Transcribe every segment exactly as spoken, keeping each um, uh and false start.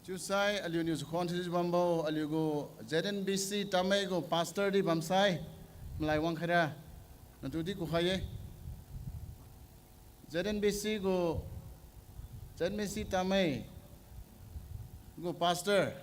Chiusai aliuniu chakhuang thiujiu bambo aliugu Z N B C Tamei gu pastor di bamsai, malai wangkhaira, natu di kukhai-e. Z N B C gu, Z N B C Tamei gu pastor.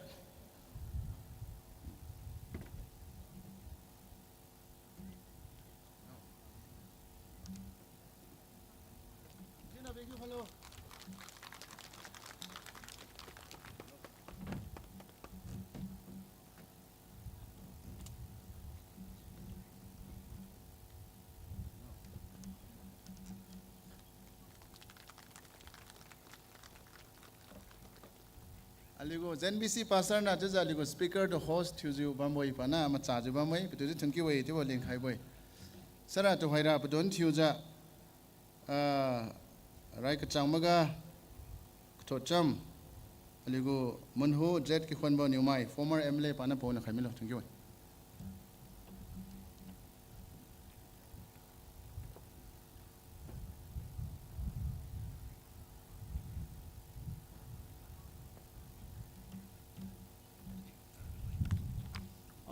Aliugu Z N B C pastor na chiujiu aliugu speaker tu host thiujiu bambo-e, pana machajiu bambo-e, patu di thunkiu-e chiubo lenkhaibo-e. Sara tuhoira padon thiujiu, ah, rai kachang maga, kathot cham, aliugu Munhu Z Kikhonbo Niumai, former M L A pana paona khai milo, thunkiu-e.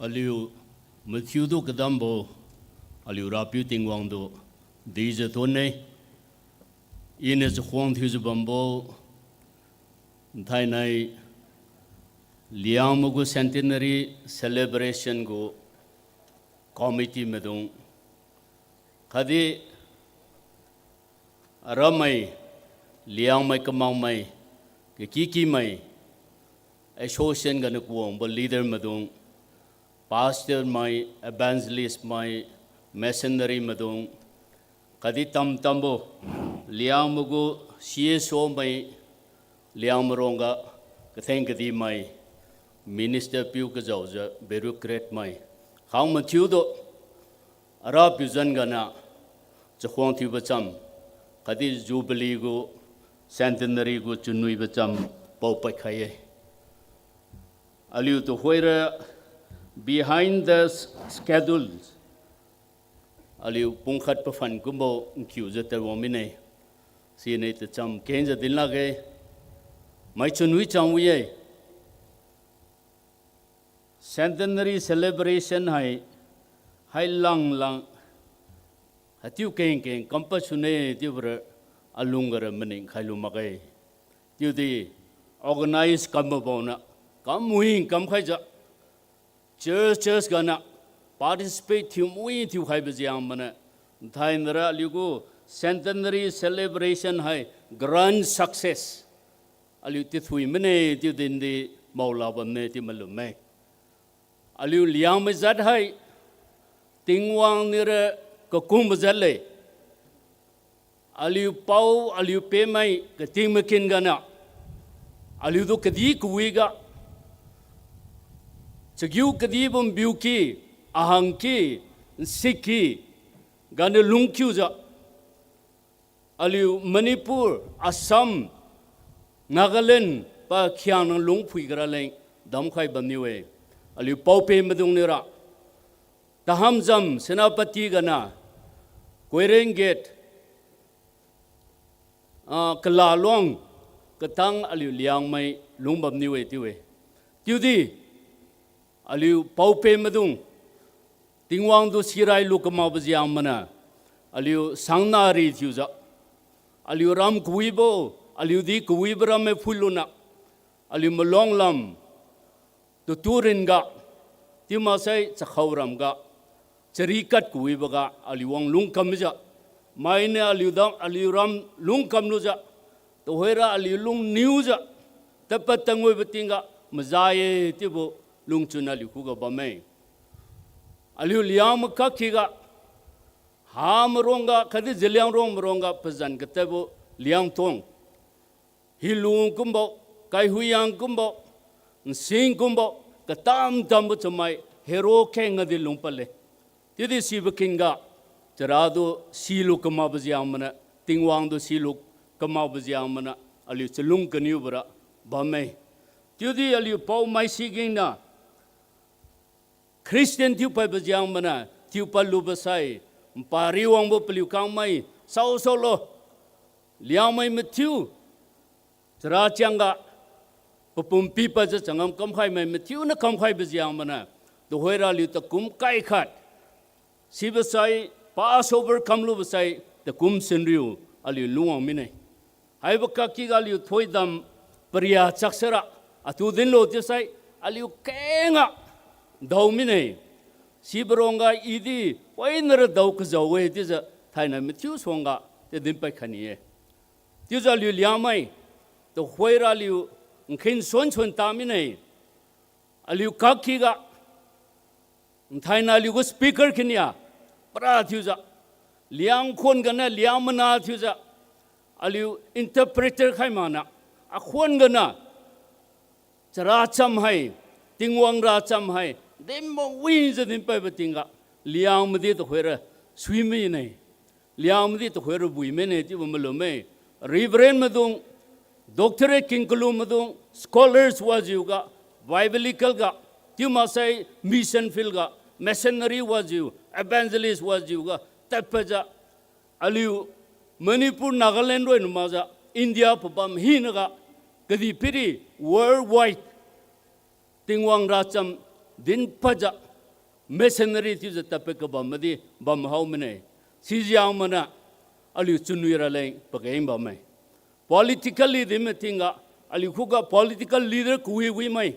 Aliu mathiutu kadambo, aliu Rapiu Tingwang tu dijiu thonne. Iniu chakhuang thiujiu bambo, thainai Liangmai gu centenary celebration gu committee maidung, khatdi aramai, Liangmai kamakmai, kakikimai, association ganiu kawangbo leader maidung, pastor mai, evangelist mai, missionary maidung, khatdi tamtambo, Liangmai gu C S O mai, Liangmai rongga katheng kadimai, minister piu kajaojiu bureaucrat mai, khang mathiutu, Arapiu zan ganiu chakhuang thiubo cham, khatdi Jubilee gu, centenary gu chunwibo cham paopad khai-e. Aliu tuhoira behind the schedule, aliu pungkhat paphan kumbo nkiujiu tadwang mine. Siniu tacham kengjiu din lakge. Maichun wi chang wi-e. Centenary celebration hai, hai langlang, haichiu kengkeng kampa sune chiubora alung gara maning khailu makge. Chiudi organize kam mabona, kam wing kamkhaijiu, church church ganiu participate thiu mui thiukhaibo jiang maniu, thainara aliugu centenary celebration hai grand success aliu tithui mane chiu dindi maola bamne chiu malumme. Aliu Liangmai jat hai Tingwang niura kakungbo jat le. Aliu pao, aliu pemai kating makin ganiu, aliutu kadi kawiga, chagiu kadibo nbiuki, ahangki, nsikki, ganiu lungkiujiu, aliu Manipur, Assam, Nagaland pakhiangna lungphui garaleng damkhai bamniu-e. Aliu paope maidung niura, Tahamjam, Senapati ganiu, Koirengate, ah, Kalaluang, katang aliu Liangmai lungbamniu-e chiu-e. Chiudi, aliu paope maidung, Tingwang tu sirai lu kamakbo jiang maniu, aliu sangnari thiujiu, aliu ram kawibo, aliu di kawibo rammai phuiluniu, aliu malong lam, tutu ringa, chiu maksai chakhao ramga, chari kat kawiboga aliu wang lungkamjiu, mainiu aliu dam, aliu ram lungkam lujiu, tuhoira aliu lungniujiu, tadpad tanguibo tingga maza-e chiubo lungchun aliu khuga bamme. Aliu Liangmai kakhiga, ha marongga khatdi Zeliangrong marongga pazan katadbo Liangtong, Hilung kumbo, Kaihuiyang kumbo, Nsing kumbo, katam-tambo chamai hero khengadi lungpadle. Chiudi sibo kinga, charatu silu kamakbo jiang maniu, Tingwang tu silu kamakbo jiang maniu, aliu chalung kaniubora bamme. Chiudi aliu paomai sigengniu, Christian thiupaibo jiang maniu thiupad lubo sai, npari wangbo paliu kangmai, saosaolo, Liangmai mathiu, charachiangga, papum pipadjiu changam kamkhai mai mathiuniu kamkhaibo jiang mana, tuhoira aliu takum kai khat, sibo sai, Passover kamlubo sai, takum sinriu, aliu lungwang mine. Haibo kakkiga aliu thoidam paria chaksaira, atu dinlo chiusai, aliu kengga dao mine. Sibo rongga idi, poinara dao kajao-e chiujiu, thainai mathiu suangga, chiu dinpad khai ni-e. Chiujiu aliu Liangmai, tuhoira aliu, nkhin suan suan ta mine. Aliu kakkiga, thainai aliu gu speaker kinia, para thiujiu, Liang khuan gana, Liang mana thiujiu, aliu interpreter khai mana, akhuan gana, chara cham hai, Tingwang racham hai, dinbo wijiu dinpadbo tingga, Liangmai di tuhoira sui mine. Liangmai di tuhoira bui mine chiubo malumme. Reverend maidung, doctorate kin kalu maidung, scholars wajiuga, biblical ga, chiu maksai mission field ga, missionary wajiu, evangelist wajiuga, tadpadjiu, aliu Manipur, Nagaland roi na makjiu, India pabam hinaga, kadihpiri worldwide Tingwang racham dinpadjiu, missionary thiujiu tadpad kabam madi bamhao mine. Sijiang mana aliu chunwi raleng pageng bamme. Politically dinmatingga, aliu khuga political leader kawi wi mai.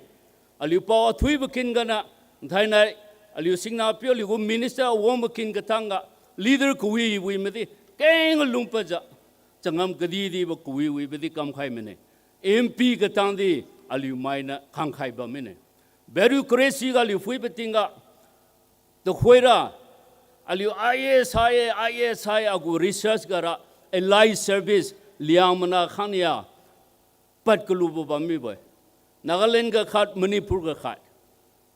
Aliu pao athuibo kin gana, thainai, aliu singna piu aliu gu minister awangbo kin katangga, leader kawi wi madi, keng lungpadjiu, changam kadidibo kawi wibo di kamkhai mine. M P katangdi aliu mainiu khangkhai bam mine. Bureaucracy ga aliu phuibo tingga, tuhoira, aliu I A S hai, I A S hai agu research gara, allied service, Liangmai na khangnia, pad kalubo bam mibo-e. Nagaland ga khat, Manipur ga khat.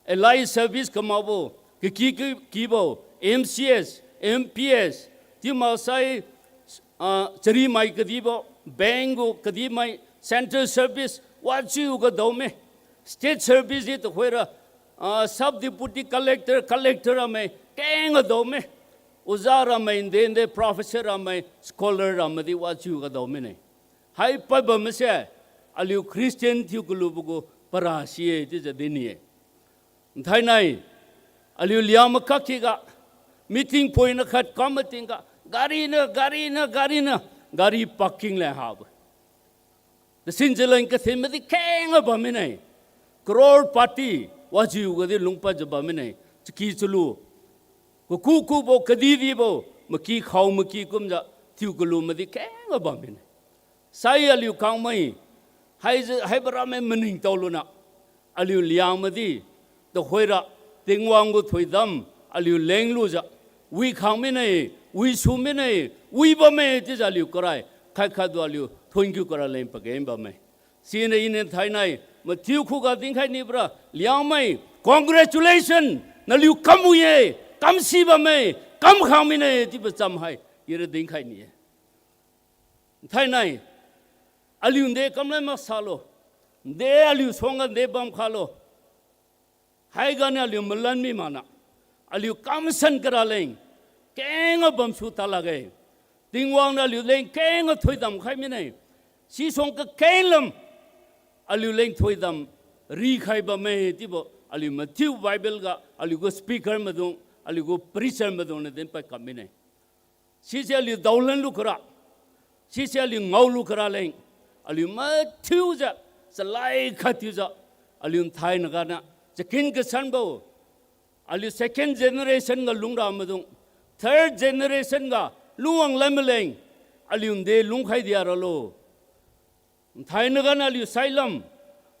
Allied service kamakbo, kaki ki, kibo, M C S, M P S, chiu maksai, ah, charimai kadibo, bank gu kadimai, central service, wajiuga daome. State service di tuhoira, ah, sub deputy collector, collector ramai, kengga daome. Oja ramai, nde nde professor ramai, scholar ramai di wajiuga dao mine. Haipad bam mase, aliu Christian thiu kalubo gu para si-e chiujiu din ni-e. Thainai, aliu Liangmai kakkiga, meeting point na khat kam matingga, gari niu, gari niu, gari niu, gari parking leng habo. Tasin chaleng kathin madi kengga bam mine. Crorepati, wajiuga di lungpadjiu bam mine. Chaki chalu, kaku kubo, kadi dibo, maki khao maki kumjiu, thiu kalu madi kengga bam mine. Sai aliu kangmai, hai, haibo ramai maningtao luniu, aliu Liangmai di, tuhoira, Tingwang gu thoidam, aliu lenglujiu, wi khang mine, wi su mine, wi bamme chiujiu aliu karai, khat khattu aliu thonkiu kara leng pageng bamme. Siniu iniu thainai, mathiu khuga dinkhai nibora, Liangmai, congratulation, naliu kam wi-e, kam si bamme, kam khang mine chiubo cham hai, ira dinkhai ni-e. Thainai, aliu nde kamlan maksalo, nde aliu suangga nde bam khalo, haiganiu aliu malan mi mana, aliu kamsan kara leng, kengga bamsu ta lakge. Tingwang niu aliu leng kengga thoidam khai mine. Sisuang kakeng lam, aliu leng thoidam rikhai bamme chiubo, aliu mathiu Bible ga, aliu gu speaker maidung, aliu gu preacher maidung niu dinpad kam mine. Sise aliu daolan lu kara, sise aliu ngao lu kara leng, aliu mathiujiu, chalai khat thiujiu, aliu nthainai ganiu, chakin kasanbo, aliu second generation ga lungra maidung, third generation ga lungwang lan maleng, aliu nde lungkhai dia ralo. Nthainai ganiu aliu sailam,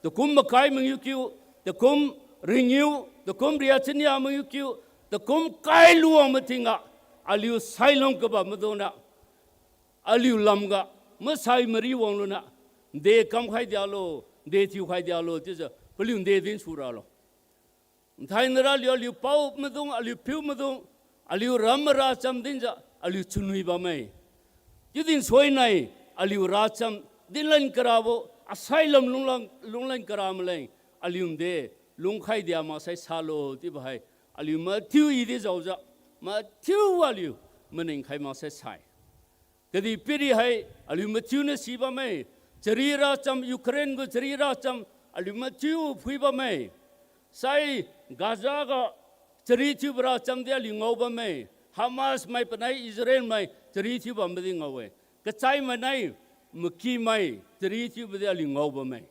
takum makai mangiu kiu, takum ringiu, takum ria chinia mangiu kiu, takum kai luwang matingga, aliu sailam kabam maidungniu, aliu lamga, masai mari wang luniu, nde kamkhai dialo, nde thiukhai dialo chiujiu paliu nde dinsu ralo. Nthainai ra aliu, aliu pao maidung, aliu piu maidung, aliu ram mara cham dinjiu, aliu chunwi bamme. Chiu din suinai, aliu racham dinlan karabo, asailam lunglan, lunglan kara maleng, aliu nde lungkhai dia maksai salo chiubo hai, aliu mathiu idi jaojiu, mathiu aliu maningkhai maksai sai. Kadihpiri hai, aliu mathiuniu si bamme, chari racham, Ukraine gu chari racham, Aliu mathiu phui bamme. Sai Gaza ga chari thiubo ra chamdi aliu ngao bamme. Hamas mai panai Israel mai chari thiu bambo di ngao-e. Kachai mai nai, maky mai chari thiubo di aliu ngao bamme.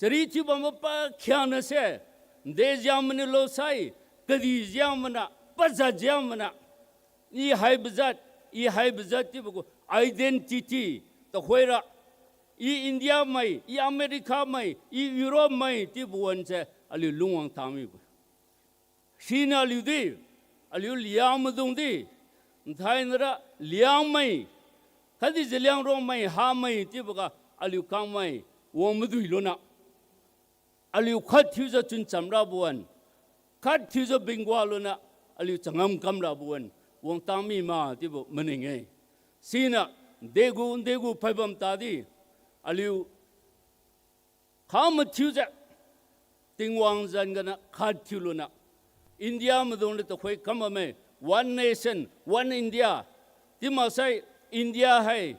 Chari thiu bambo pakhiangnase, nde jiang maniu lo sai, kadih jiang mana, pajat jiang mana. I haibo jat, i haibo jat chiubo gu identity, tuhoira, i India mai, i America mai, i Europe mai chiubo wan se aliu lungwang tamibo. Siniu aliu di, aliu Liangmaidung di, nthainara Liangmai, khatdi Zeliangrong mai, Hamai chiuboga aliu kangmai wang madui luna, aliu khat thiujiu chuncham rabo wan, khat thiujiu bingwa luna, aliu changam kam rabo wan, wang tami ma chiubo maning-e. Siniu, degu, degu paibam tadi, aliu kha mathiujiu, Tingwang zan gana khat thiu luna, India maidungniu tuhoi kam bamme, One Nation, One India. Chiu maksai India hai,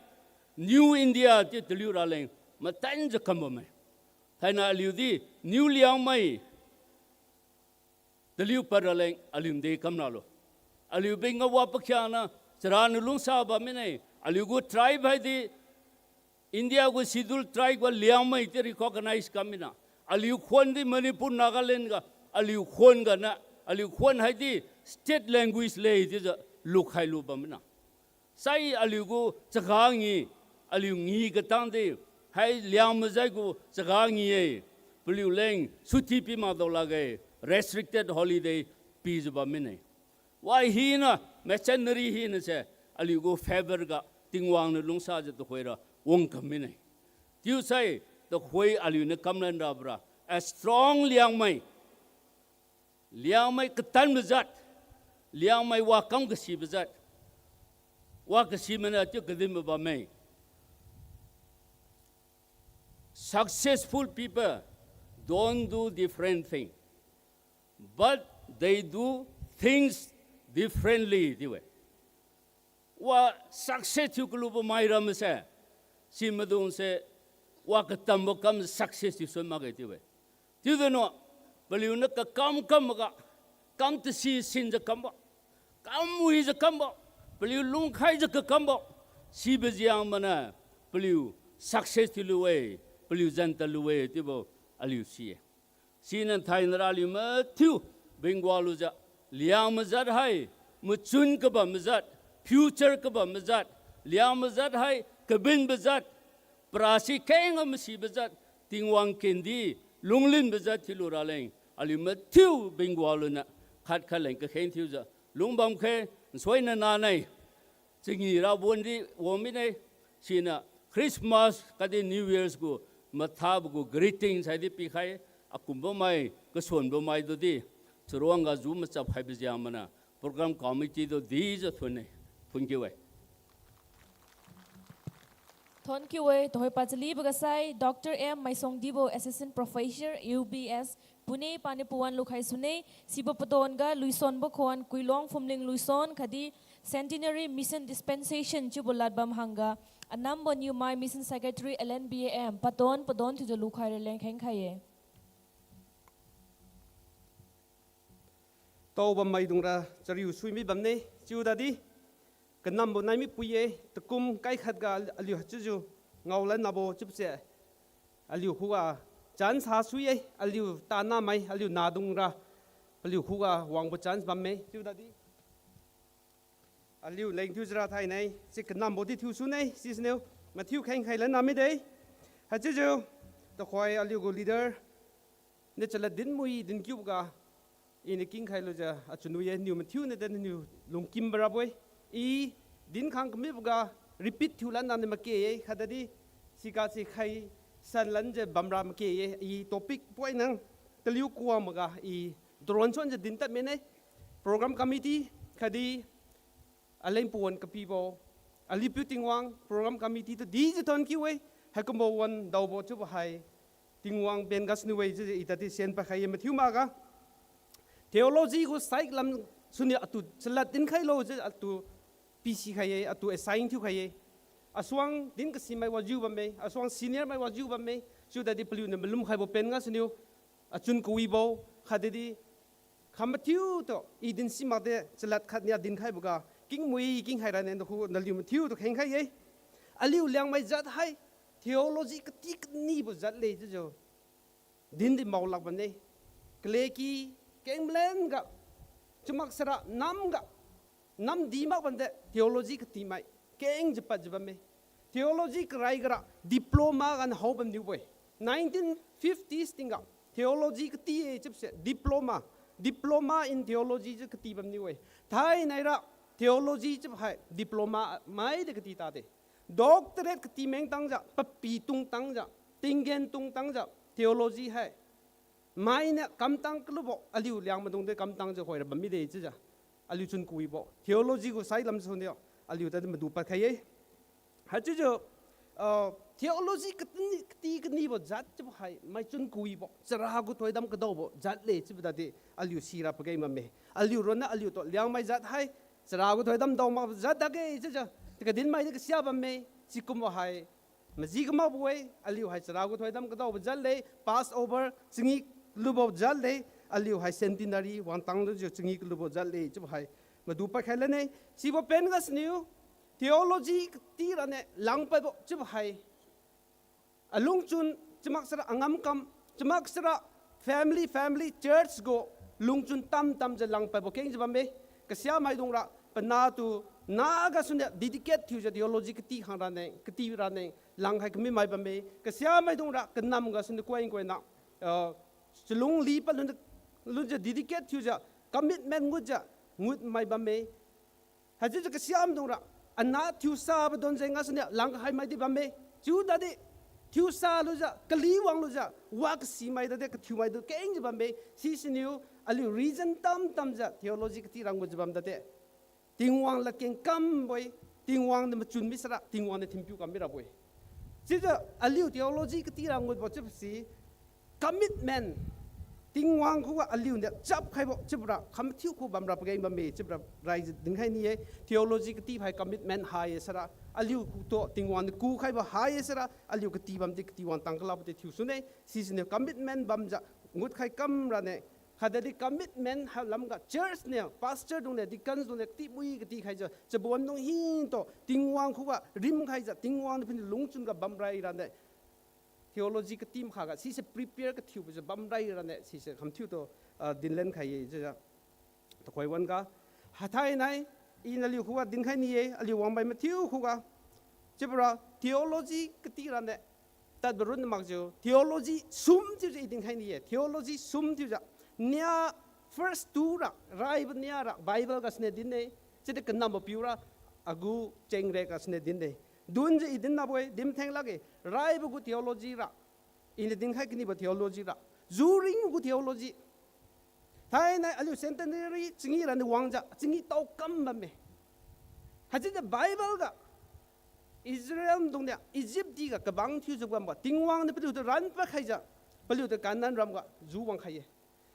New India chiu taliu raleng matanjiu kam bamme. Thainai aliu di New Liangmai taliu pad raleng aliu nde kam ralo. Aliu bingga wa pakhiangna, charaniu lungsa bam mine, aliu gu tribe haidi India gu Scheduled Tribe ga Liangmai chiu recognize kam mina. Aliu khuan di Manipur, Nagaland ga, aliu khuan gana, aliu khuan haidi state language le chiujiu lukhai lu bam mina. Sai aliu gu chaga ngi, aliu ngi katang di, hai Liangmai jat gu chaga ngi-e, paliu leng suti pi makdao lakge, restricted holiday pijiu bam mine. Wa hina, missionary hinase, aliu gu favour ga Tingwang niu lungsajiu tuhoira wang kam mine. Chiusai, tuhoi aliuniu kamlan rabora, a strong Liangmai. Liangmai katanbo jat, Liangmai wa kam kasibo jat, wa kasi mana chiu kadinbo bamme. Successful people don't do different thing, but they do things differently chiu-e. Wa success thiu kalubo mai ramse, si maidungse, wa katambo kam success thiu suan makge chiu-e. Chiudi no, paliuniu kakam kam maga, kam tasi sinjiu kambo, kam wijiu kambo, paliu lungkhaijiu kakambo, sibo jiang mana, paliu success thiulu-e, paliu zan tadlu-e chiubo aliu si-e. Siniu thainara aliu mathiu bingwa lujiu, Liangmai jat hai, machun kabambo jat, future kabambo jat, Liangmai jat hai, kabinbo jat, parasi kengga masibo jat, Tingwang kendi lunglinbo jat thiulu raleng, aliu mathiu bingwa luniu khat khat leng kakheng thiujiu lungbam khe, nsuina nanai. Changi rabo wan di wang mine, siniu Christmas khatdi New Year's gu mathabo gu greetings haidi pikhai, akumbo mai, kasuanbo mai tudi, charuangga ju machap khaibo jiang mana, program committee tu dijiu thun-e, thun kiu-e. Thon kiu-e, tuhoi pachalibo ga sai, Doctor M Maisongdibo, Assistant Professor, U B S, Pune paniu pawan lukhai sune, sibo padon ga luisonbo khuan Kuilong Phumling Luison khatdi Centenary Mission Dispensation chiubo lad bam hangga, anambo Niumai Mission Secretary L N B A M, paton padon thiujiu lukhai raleng khengkhai-e. Taobam maidungra chariu suimi bamne, chiudadi, kanambo naimi pui-e, takum kai khatga aliu haichiujiu ngaolan nabo chiubose, aliu khuga chance ha sui-e, aliu tanamai, aliu nadungra, paliu khuga wangbo chance bamme, chiudadi. Aliu leng thiujiura thainai, si kanambo di thiusune, sisiniu, mathiu khengkhai lan namide. Haichiujiu, tuhoi aliu gu leader, niu chalad din mui din kiuboga, iniu kingkhai lujiu achunwi-e, niu mathiu niu de niu lungkimbo rabo-e. I dinkhang kamiboga repeat thiulan nani make-e, khatdi siga sikhai sanlanjiu bamra make-e, i topic poinang taliu kuangboga i doron suanjiu dintad mine. Program committee khatdi aleng pawan kapibo, aliu piu Tingwang, program committee tu dijiu thon kiu-e, haikumbo wan daobo chiubo hai, Tingwang pen gasuniu-e chiujiu i tadi sen pakhai-e mathiu makga. Theology gu side lam suniu atu chalad dinkhailo chiujiu atu P C khai-e, atu assign thiukhai-e. Asuang din kasimai wajiu bamme, asuang senior mai wajiu bamme, chiudadi paliuniu malum khaibo pen ngasuniu, achun kawibo, khatdi, kha mathiutu, i din simakde, chalad khatnia dinkhaiboga, kingmui kingkhai rane nakhu naliu mathiutu khengkhai-e. Aliu Liangmai jat hai, theology kati kanibo jat le chiujiu. Dindi maolak bamne. Kaleki, keng malen ga, chiumaksara, nam ga, nam di mak bamde, theology katimai, kengjiu padjiu bamme. Theology karai gara, diploma gan hao bamniubo-e. Nineteen fifties tingga, theology kati-e chiubose, diploma, diploma in theology jiu kati bamniu-e. Thainaira, theology chiubo hai, diploma maidi kati tade. Doctorate kati mengtangjiu, papi tungtangjiu, tinggen tungtangjiu, theology hai. Mainiu kamtang kalubo, aliu Liangmaidungdi kamtangjiu hoira bam mide chiujiu. Aliu chun kawibo, theology gu sai lamsu niu, aliu tadi madu padkhai-e. Haichiujiu, ah, theology kati, kati kanibo jat chiubo hai, mai chun kawibo, chara gu thoidam kadaobo jat le chiubo tadi, aliu sira pageng bamme. Aliu ronna aliutu Liangmai jat hai, chara gu thoidam dao mak jat dakge chiujiu, kadinmaidi kasia bamme, sikumbo hai, maji kamakbo-e, aliu hai chara gu thoidam kadaobo jat le, Passover, chingi kalubo jat le, aliu hai centenary, wangtang lujiu chingi kalubo jat le chiubo hai, madu padkhai lane, sibo pen gasuniu, theology kati rane langpadbo chiubo hai. Alungchun, chiumaksara angamkam, chiumaksara family, family, church gu lungchun tamtamjiu langpadbo kengjiu bamme. Kasiamaidungra, panatu, na gasuniu dedicate thiujiu theology kati khang rane, kati rane, langkhai kamimai bamme. Kasiamaidungra, kanam gasuniu koin koina, ah, chalung li palun, lunjiu dedicate thiujiu, commitment ngutjiu, ngutmai bamme. Haichiujiu kasiamaidungra, ana thiusabo donjeng gasuniu langkhai maidi bamme. Chiudadi, thiusa lujiu, kali wang lujiu, wa kasimai dadi kathiumaidu kengjiu bamme. Sisiniu, aliu reason tamtamjiu theology kati ra ngutjiu bam dade. Tingwang ladkeng kambo-e, Tingwang niu machun misara, Tingwang niu thinpiu kam mirabo-e. Chiujiu aliu theology kati ra ngutbo chiubose, commitment, Tingwang khuga aliuniu chapkhaibo chiubora kha mathiu khu bamra pageng bamme chiubora raijiu dinkhai ni-e. Theology kati hai commitment hai-e sara, aliutu Tingwang niu kukhaibo hai-e sara, aliu kati bamdi katiwang tang kalabo di thiu sune. Sisiniu commitment bamjiu ngutkhai kam rane, khatdi commitment ha lamga church niu, pastor dungniu, deacons dungniu, kati mui kati khaijiu, chabondung hingtu Tingwang khuga rimkhaijiu, Tingwang niu pin lungchun ga bamrai rane, theology kati makhaga sise prepare kathiubojiu bamrai rane sise khamthiutu, ah, dinlen khai-e chiujiu. Tuhoi wan-ga, hathainai, i naliu khuga dinkhai ni-e, aliu wangmai mathiu khuga. Chiubora, theology kati rane, tadbo run makjiu, theology sum thiujiu i dinkhai ni-e, theology sum thiujiu. Nia first two ra, raibo nia ra, Bible gasuniu din-e, chiudi kanambo piu ra, agu chengre gasuniu din-e. Dunjiu i din nabo-e, din theng lakge, raibo gu theology ra, iniu dinkhai kanibo theology ra, juring gu theology. Thainai aliu centenary chingi rani wangjiu, chingi tao kam bamme. Haichiujiu Bible ga, Israel maidungniu Egypt di ga kabang thiujiu bamga, Tingwang niu paliutu ranpad khaijiu, paliutu Canaan ram ga ju wang khai-e.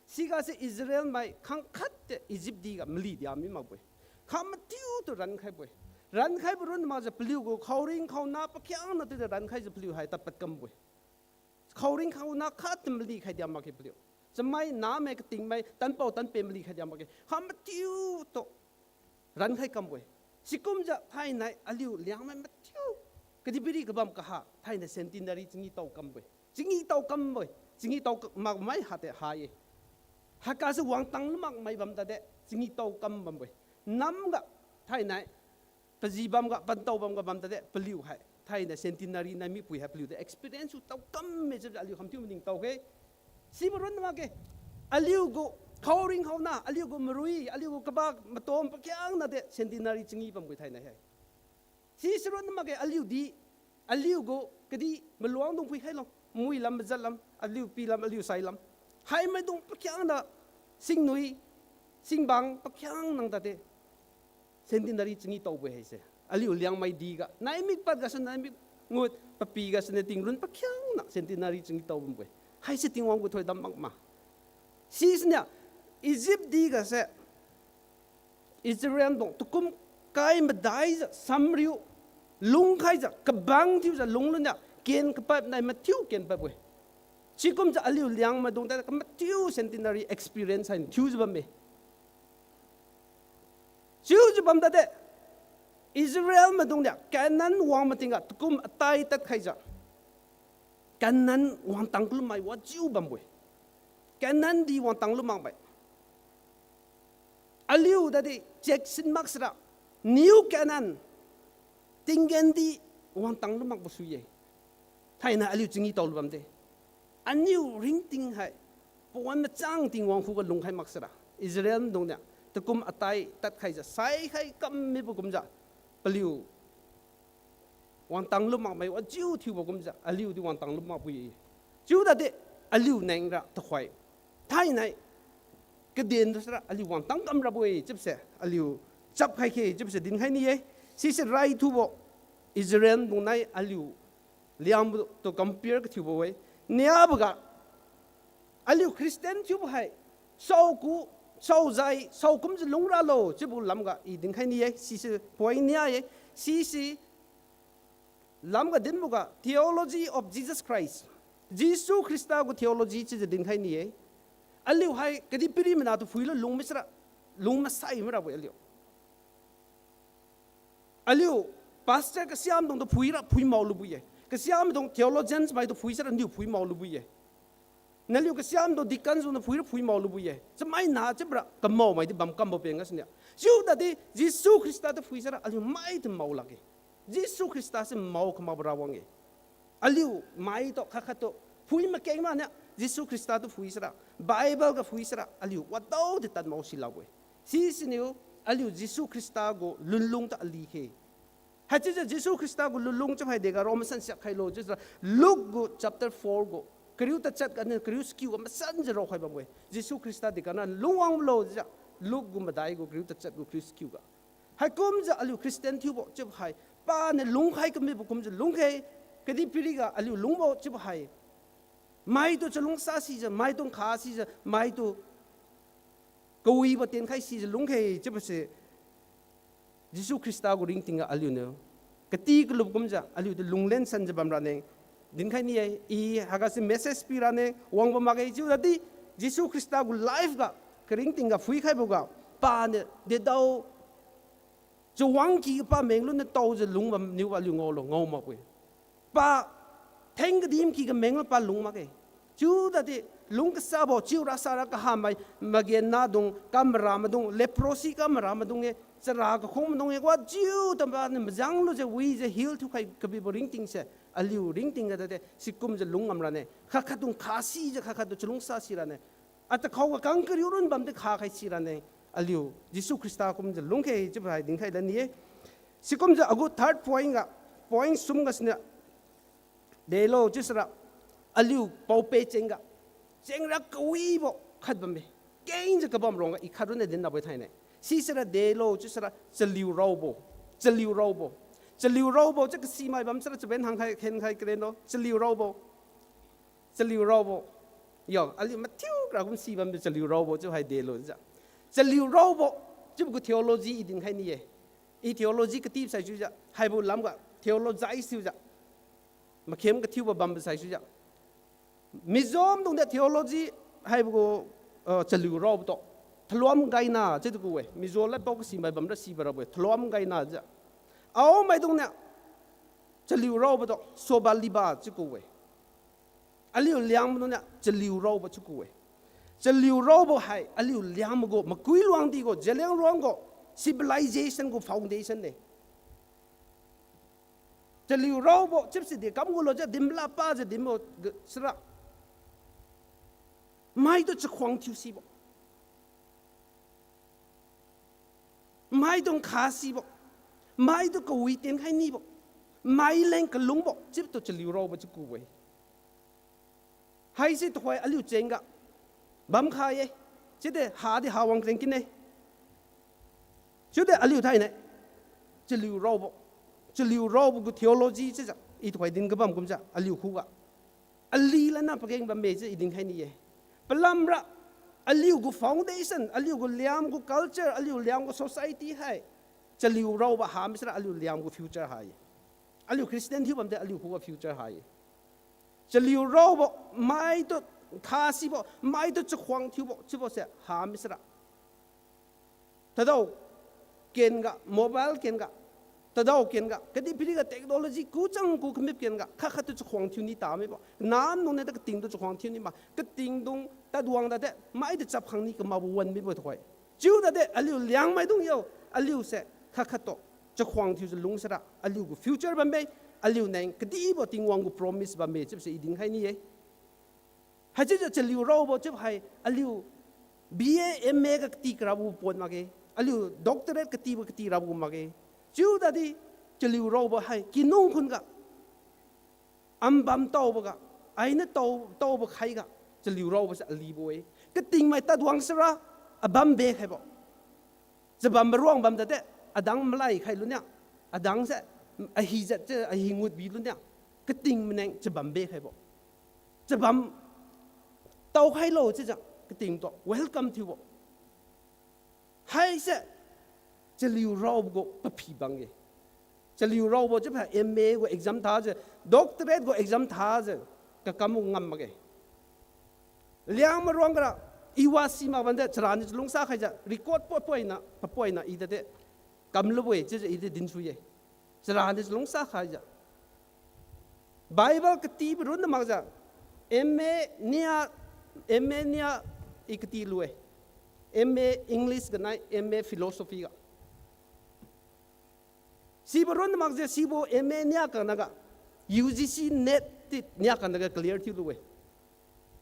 Sigase Israel mai khangkhat te Egypt di ga mali dia mi makbo-e. Kha mathiutu rankhaibo-e. Rankhaibo run makjiu paliu gu khaoring khaona pakhiangna tiujiu rankhaijiu paliu hai tadpad kambo-e. Khaoring khaona khat mali khai dia makge paliu. Chamai namai katingmai tanpao tanpe mali khai dia makge. Kha mathiutu rankhai kambo-e. Sikumjiu thainai aliu Liangmai mathiu kadihpiri kabam kaha thainai centenary chingi tao kambo-e. Chingi tao kambo-e. Chingi tao ka-, makmai hate ha-e. Haigase wangtang lu makmai bam tade, chingi tao kam bambo-e. Namga, thainai, paji bamga, pantao bamga bam tade, paliu hai thainai centenary nai mipui hai paliutu experience su tao kamme chiujiu aliu khamthiu maningtao khe. Sibo run makge, aliu gu khaoring khaona, aliu gu marui, aliu gu kabak matom pakhiangna de centenary chingi bambo-e thainai hai. Sise run makge aliu di, aliu gu kadih maluang dung phuikhailo, mui lam majat lam, aliu pi lam, aliu sai lam. Haimaidung pakhiangna, singnui, singbang pakhiang nang tade centenary chingi taobo-e haise. Aliu Liangmai di ga, naimik pad gasu naimik ngut, papi gasu ne tingrun pakhiangna centenary chingi tao bambo-e. Haise Tingwang gu thoidam makma. Sisiniu, Egypt di gase, Israel dung tukum kai madaijiu samriu, Lungkhaijiu kabang thiujiu lungluniu ken kapadnai mathiu ken padbo-e. Sikumjiu aliu Liangmai dung tadi kamathiu centenary experience hainiu thiujiu bamme. Chiujiu bam tadi Israel maidungniu Canaan wang matingga takum atai tadkhaijiu Canaan wangtang kalumai wajiu bambo-e. Canaan di wangtang lum makbamme. Aliu tadi check sin maksara, New Canaan, tinggen di wangtang lum makbo sui-e. Thainai aliu chingi taolu bamde. Aniu ringting hai, pawan machang Tingwang khuga lungkhai maksara, Israel maidungniu takum atai tadkhaijiu saikhai kam mibo kumjiu, paliu wangtang lum makmai wajiu thiubo kumjiu aliudi wangtang lum makbo-e. Chiu tadi aliu nengra tuhoi, thainai kaden tu sira aliu wangtang kam rabo-e chiubose aliu chapkhai khe chiubose dinkhai ni-e. Sise raithubo Israel maidung nai aliu Liangmai tu compare kathiubo-e. Niaboga aliu Christian thiubo hai, saoku, saojai, saokumjiu lungralo chiubo lamga i dinkhai ni-e. Sise point nia-e. Sise lamga dinboga Theology of Jesus Christ, Jesu Khrista gu theology chiujiu dinkhai ni-e. Aliu hai kadihpiri mana tu phuilu lung misara, lung masai mirabo-e aliu. Aliu pastor kasiamaidung tu phuira phui mao lubo-e. Kasiamaidung theologians maitu phui sara niu phui mao lubo-e. Naliu kasiamaidung deacons dung tu phuira phui mao lubo-e. Chamaina chiubora kamao maidi bam kambo peng gasuniu. Chiu tadi Jesu Khrista tu phui sara aliu maitu mao lakge. Jesu Khrista se mao kamakbo rawang-e. Aliu maitu khat khattu phui makeng maniu Jesu Khrista tu phui sara, Bible ga phui sara aliu wadaodi tad mao silakbo-e. Sisiniu aliu Jesu Khrista gu lunlung tu ali khe. Haichiujiu Jesu Khrista gu lunlung chiu hai dega rao masan siak khailo chiusira Luke gu chapter four gu kariu tachat ganiu kariu sakiu ga masanjiu raokhai bambo-e. Jesu Khrista dega na lungwanglo jiu Luke gu madai gu kariu tachat gu kariu sakiu ga. Haikumjiu aliu Christian thiubo chiubo hai, paniu lungkhai kamibo kumjiu lungkhe, kadihpiriga aliu lungbo chiubo hai, maitu chalungsa sijiu, maitu nkha sijiu, maitu kawibo tienkhai sijiu lungkhe chiubose Jesu Khrista gu ringtingga aliuniu kati kalubo kumjiu aliutu lunglen sanjiu bamrane. Dinkhai ni-e, i haiga se message pirane, wangbam makge chiu tadi, Jesu Khrista gu life ga, karingtingga phuikhaiboga, paniu dedao chawangky pa mengluniu taojiu lungbam niubo aliu ngaolo, ngao makbo-e. Pa theng kadim kyga menglu pa lung makge. Chiu tadi lung kasabo chiu rasara kahamai, magennadung, kamaramaidung, leprosy kamaramaidung-e, chara kakhung maidung-e, wajiu tamba niu majang lujiu wijiu heal thiukhai kabibo ringtingse, aliu ringtingga tadi sikumjiu lung ngamrane. Khat khatdung nkha sijiu khat khattu chalungsa sirane. Atakhao ga kang kariu run bamdi nkha khai sirane. Aliu Jesu Khrista kumjiu lungkhe chiubo hai dinkhai lani-e. Sikumjiu agu third point ga, point sum gasuniu delo chiusira, aliu paope chengga, chengra kawibo khat bamme. Kengjiu kabam rongga i khat ronna din rabo-e thaine. Sisira delo chiusira chaliu raobo, chaliu raobo, chaliu raobo chiu kasimai bam sira chaben hangkhai khenkhai kareno, chaliu raobo, chaliu raobo. Yo, aliu mathiu kara kum si bamdi chaliu raobo chiu hai delo jiu. Chaliu raobo chiubo gu theology i dinkhai ni-e. I theology kati sai chiujiu, haibo lamga theologize thiujiu, makhem kathiubo bambo sai chiujiu, Mizo maidungniu theology haibo gu, ah, chaliu raobo tu thaluam gaina chiutu ku-e. Mizo ladpao kasimai bamra sibo rabo-e, thaluam gaina jiu. Ao maidungniu chaliu raobo tu sobaliba chiu ku-e. Aliu Liangmai maidungniu chaliu raobo chiu ku-e. Chaliu raobo hai aliu Liangmai gu makui luangdi gu, Zeliangrong gu civilization gu foundation ne. Chaliu raobo chiubo si di kam gulo jiu dinla pajiu dinbo ga sira, maitu chakhuang thiu sibo, maitu nkha sibo, maitu kawi tienkhai nibo, maileng kalungbo chiubo tu chaliu raobo chiu ku-e. Haise tuhoi aliu chengga bamkhai-e. Chiudi hadi ha wang keng kine. Chiudi aliu thaine, chaliu raobo, chaliu raobo gu theology chiujiu i tuhoi din kabam kumjiu aliu khuga ali lana pageng bamme chiu i dinkhai ni-e. Palamra aliu gu foundation, aliu gu Liangmai gu culture, aliu Liangmai gu society hai chaliu raobo ha misira aliu Liangmai gu future ha-e. Aliu Christian thiu bamde aliu khuga future ha-e. Chaliu raobo, maitu khasibo, maitu chakhuang thiubo chiubose hami sara. Tadao kenga, mobile kenga, tadao kenga, kadihpiriga technology kuchang ku kamip kenga, khat khattu chakhuang thiu ni tamibo. Namnung ne ta katingtu chakhuang thiu ni ma, katingdung tadwang dade, maitu chap khang ni kamakbo wan mibo tuhoi. Chiu dade, aliu Liangmaidung yo, aliuse khat khattu chakhuang thiujiu lung sara, aliu gu future bamme, aliu neng kadibo Tingwang gu promise bamme chiubose i dinkhai ni-e. Haichiujiu chaliu raobo chiubo hai aliu B A, M A ga kati karabo pon makge. Aliu doctorate katibo kati rabo gu makge. Chiu dadi chaliu raobo hai kinung khun ga, ambam taobo ga, ainiu tao, taobo khai ga, chaliu raobose alibo-e. Katingmai tadwang sara, abam be khaibo. Chabam maruang bam dade, adang malai khai lunia, adangse, ahi jat chiu ahi ngut bi lunia, kating maneng chabam be khaibo. Chabam tao khailo chiujiu, katingtu welcome thiubo. Haise, chaliu raobo gu paphi bang-e. Chaliu raobo chiubo M A gu exam thajiu, doctorate gu exam thajiu, kakam ngam makge. Liang maruang gara, i wasi mak bamde, charaniu chalungsa khaijiu, record popoina, papoina i dade, kamlubo-e chiujiu i di dinsui-e. Charaniu chalungsa khaijiu, Bible katibo run na makjiu, M A nia, M A nia i kati lu-e. M A English ga nai, M A Philosophy ga. Sibo run na makjiu, sibo M A nia kanaga, U G C NET ti nia kanaga clear thiu lu-e.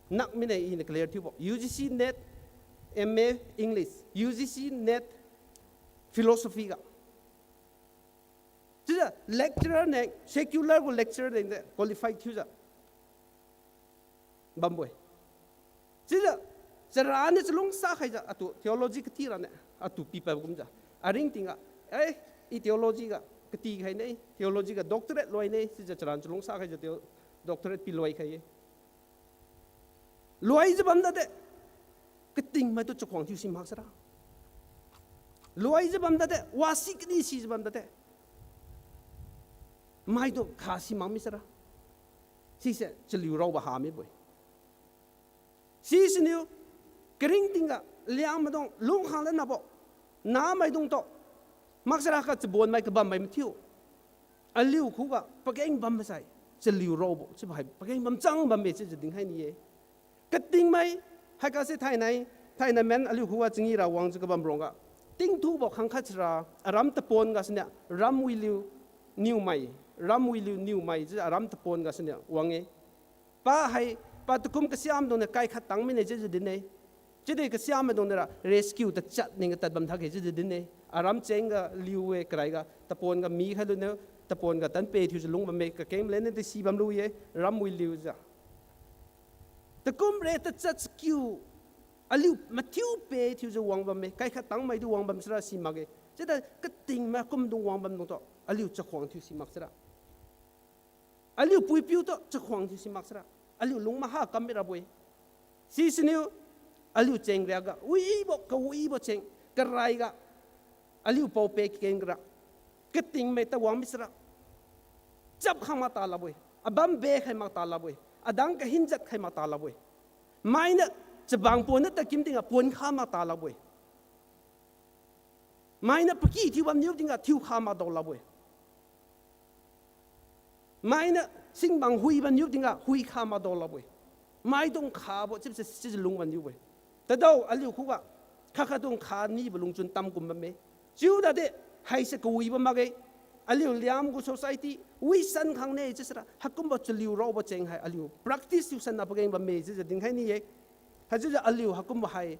Nak mine iniu clear thiubo. U G C NET, M A English, U G C NET Philosophy ga. Chiujiu lecturer ne, secular gu lecturer ne qualify thiujiu bambo-e. Chiujiu, charaniu chalungsa khaijiu atu theology kati rane, atu pipad kumjiu, aringtingga, eh, i theology ga kati khaine, theology ga doctorate loine, chiujiu charan chalungsa khaijiu theo-, doctorate pi loi khai-e. Loijiu bam dade, katingmaitu chakhuang thiu si maksara. Loijiu bam dade, wasi kani sijiu bam dade, maitu kha si mak misara. Sise chaliu raobo ha mibo-e. Sisiniu, karingtingga, Liangmaidung lungkhang lanabo, namaidungtu maksara kha chabonmai kabammai mathiu, aliu khuga pageng bam masai, chaliu raobo chiubo hai pageng bamchang bamme chiujiu dinkhai ni-e. Katingmai, haigase thainai, thainai men aliu khuga changi ra wangjiu kabam rongga, tingthubo khangkhat sira, aram tapon gasuniu, Ramwiliu Niumai, Ramwiliu Niumai chiujiu aram tapon gasuniu wang-e. Pa hai, pa takum kasiamaidungniu kai khat tang mine chiujiu din-e. Chiudi kasiamaidungniu ra rescue tachat ning katad bam thakge chiujiu din-e. Aram chengga liu-e karaiga, tapon ga mi khai luniu, tapon ga tanpe thiujiu lung bamme, kakeng malenne di si bamlu-e, Ramwiliujiu. Takum re tachat chakiu, aliu mathiu pe thiujiu wang bamme, kai khat tangmai di wang bam sira si makge. Chiudi katingmai kumdung wang bamdungtu, aliu chakhuang thiu si maksara. Aliu puipiutu chakhuang thiu si maksara. Aliu lung maha kam mirabo-e. Sisiniu, aliu cheng riaga, wibo, kawibo cheng, karaiga, aliu paope keng gara, katingmai tawang misara. Chap khang mak talabo-e, abam be khai mak talabo-e, adang kahinjat khai mak talabo-e. Mainiu chabang pon niu tadkim tingga pon kha mak talabo-e. Mainiu paky thiu bamniu tingga thiu kha mak daolabo-e. Mainiu singbang hui bamniu tingga hui kha mak daolabo-e. Maidung khabo chiubo se chiujiu lung bamniubo-e. Tadao aliu khuga khat khatdung kha nibo lungchun tamkum bamme. Chiudadi haise kawibo makge. Aliu Liangmai gu society wisan khangne chiusira haikumbo chaliu raobo cheng hai aliu practice thiusanna pageng bamme chiujiu dinkhai ni-e. Haichiujiu aliu haikumbo hai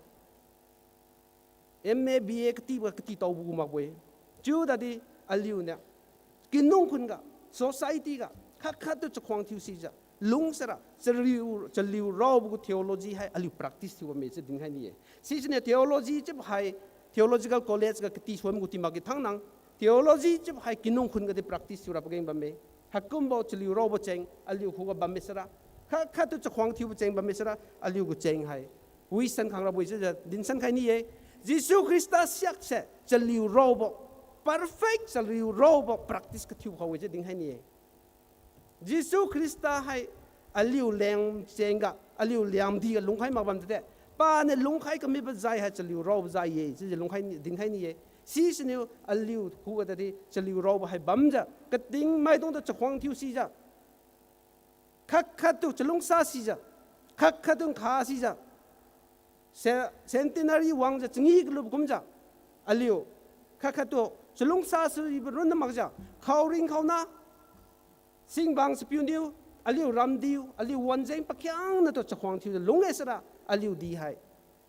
M A, B A katibo kati taobo gu makbo-e. Chiudadi aliuniu kinung khun ga, society ga, khat khattu chakhuang thiu sijiu lungsara chariu, chaliu raobo gu theology hai aliu practice thiu bamme chiu dinkhai ni-e. Sisiniu theology chiubo hai theological college ga kati suan gu ti makge thangnang. Theology chiubo hai kinung khun gadi practice thiura pageng bamme. Haikumbo chaliu raobo cheng aliu khuga bamme sara, khat khattu chakhuang thiubo cheng bamme sara, aliu gu cheng hai wisan khang rabo-e chiujiu dinsan khai ni-e. Jesu Khrista siakse chaliu raobo, perfect chaliu raobo practice kathiu khao-e chiu dinkhai ni-e. Jesu Khrista hai aliu leng chengga, aliu liangdi ga lungkhai mak bam tade. Paniu lungkhai kamibo zai hai chaliu raobo zai ye, chiujiu lungkhai ni, dinkhai ni ye. Sisiniu aliu khuga tadi chaliu raobo hai bamjiu, kating maidung tu chakhuang thiu sijiu, khat khat tu chalungsa sijiu, khat khat tu nkha sijiu, se-, centenary wangjiu changi kalubo kumjiu, aliu khat khat tu chalungsa sibo run na makjiu, khaoring khaona, singbang sapiu niu, aliu ramdiu, aliu wanjeng pakhiangna tu chakhuang thiujiu lung-e sara, aliu di hai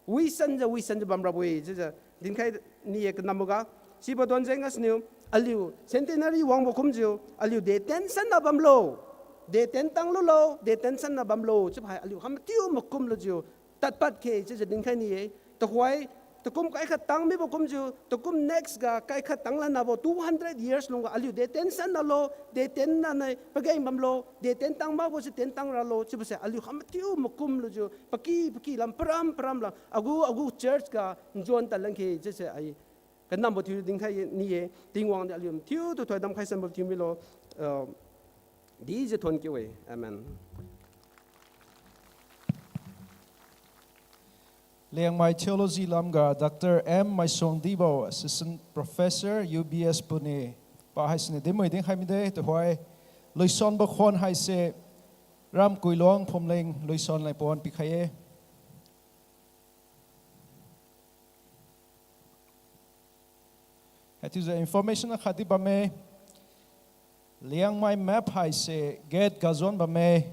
wisanjiu, wisanjiu bamrabo-e, chiujiu dinkhai ni-e kanamboga. Sibo donjeng gasiniu, aliu centenary wangbo kumjiu, aliu de tensan na bamlo, de tentang lulo, de tensan na bamlo chiubo hai aliu kha mathiu makum lujiu tadpad khe chiujiu dinkhai ni-e. Tuhoi, takum kai khat tang mibo kumjiu, takum next ga kai khat tang lanabo two hundred years lungga aliu de tensan nalo, de tenna nai pageng bamlo, de tentang makbo si tentang ralo chiubo se aliu kha mathiu makum lujiu paky paky lam, param param lam, agu agu church ga njuan tadlan khe chiuse ai kanambo thiu dinkhai ni-e. Tingwang di aliu mathiu tu thoidam khai sanbo thiu milo, uh, dijiu thon kiu-e. Amen. Liangmai Theology lamga Doctor M Maisuangdibo, Assistant Professor, U B S Pune, pa haisiniu dinmui dinkhai mide. Tuhoi luisonbo khon haise Ramkuiluang Phumling luison leng pawan pikhai-e. Haichiujiu information akhatdi bamme. Liangmai map haise gate ga zon bamme.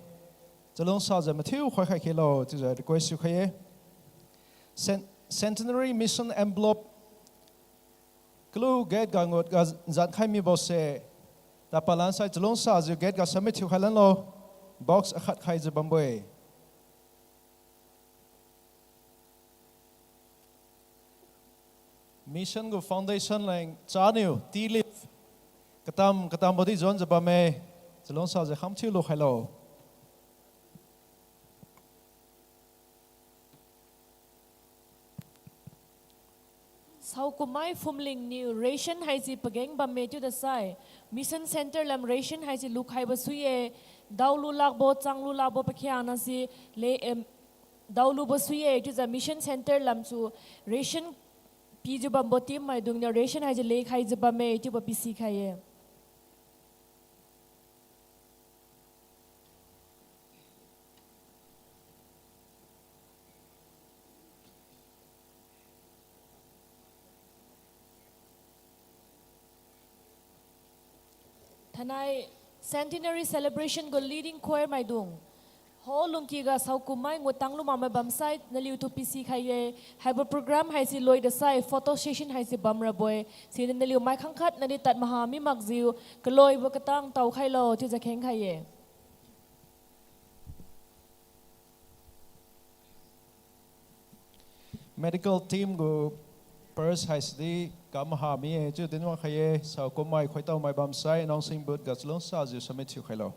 Chalungsajiu mathiu khoikhai khelo chiujiu request thiukhai-e. Cen-, Centenary Mission Envelope kalu gate ga ngut ga zankhai mibose, tapalan sai chalungsajiu gate ga submit thiukhai lanlo. Box akhat khaijiu bambo-e. Mission gu foundation leng chaniu tea leaf katam katambo di zonjiu bamme. Chalungsajiu kham thiu lukhailo. Saokummai Phumling niu ration haise pageng bamme chiuda sai, Mission Centre lam ration haise lukhaibo sui-e, daolu lakbo, changlu lakbo pakhiangnase le, em, daolubo sui-e, chiujiu Mission Centre lamsu ration pijiu bambo team maidungniu ration haise lekhaijiu bamme chiubo pisikhai-e. Thainai Centenary Celebration gu leading choir maidung, ho lungkiga saokummai ngutang lumakmai bamsai naliutu pisikhai-e. Haibo program haise loida sai photo session haise bamrabo-e. Siniu naliu mai khangkhat nadi tad maha mi makjiu kaloibo katang taokhailo chiujiu khengkhai-e. Medical team gu purse haisidi kam maha mi-e chiu dinwang khai-e. Saokummai khoitaomai bamsai announcing booth ga chalungsajiu submit thiukhailo.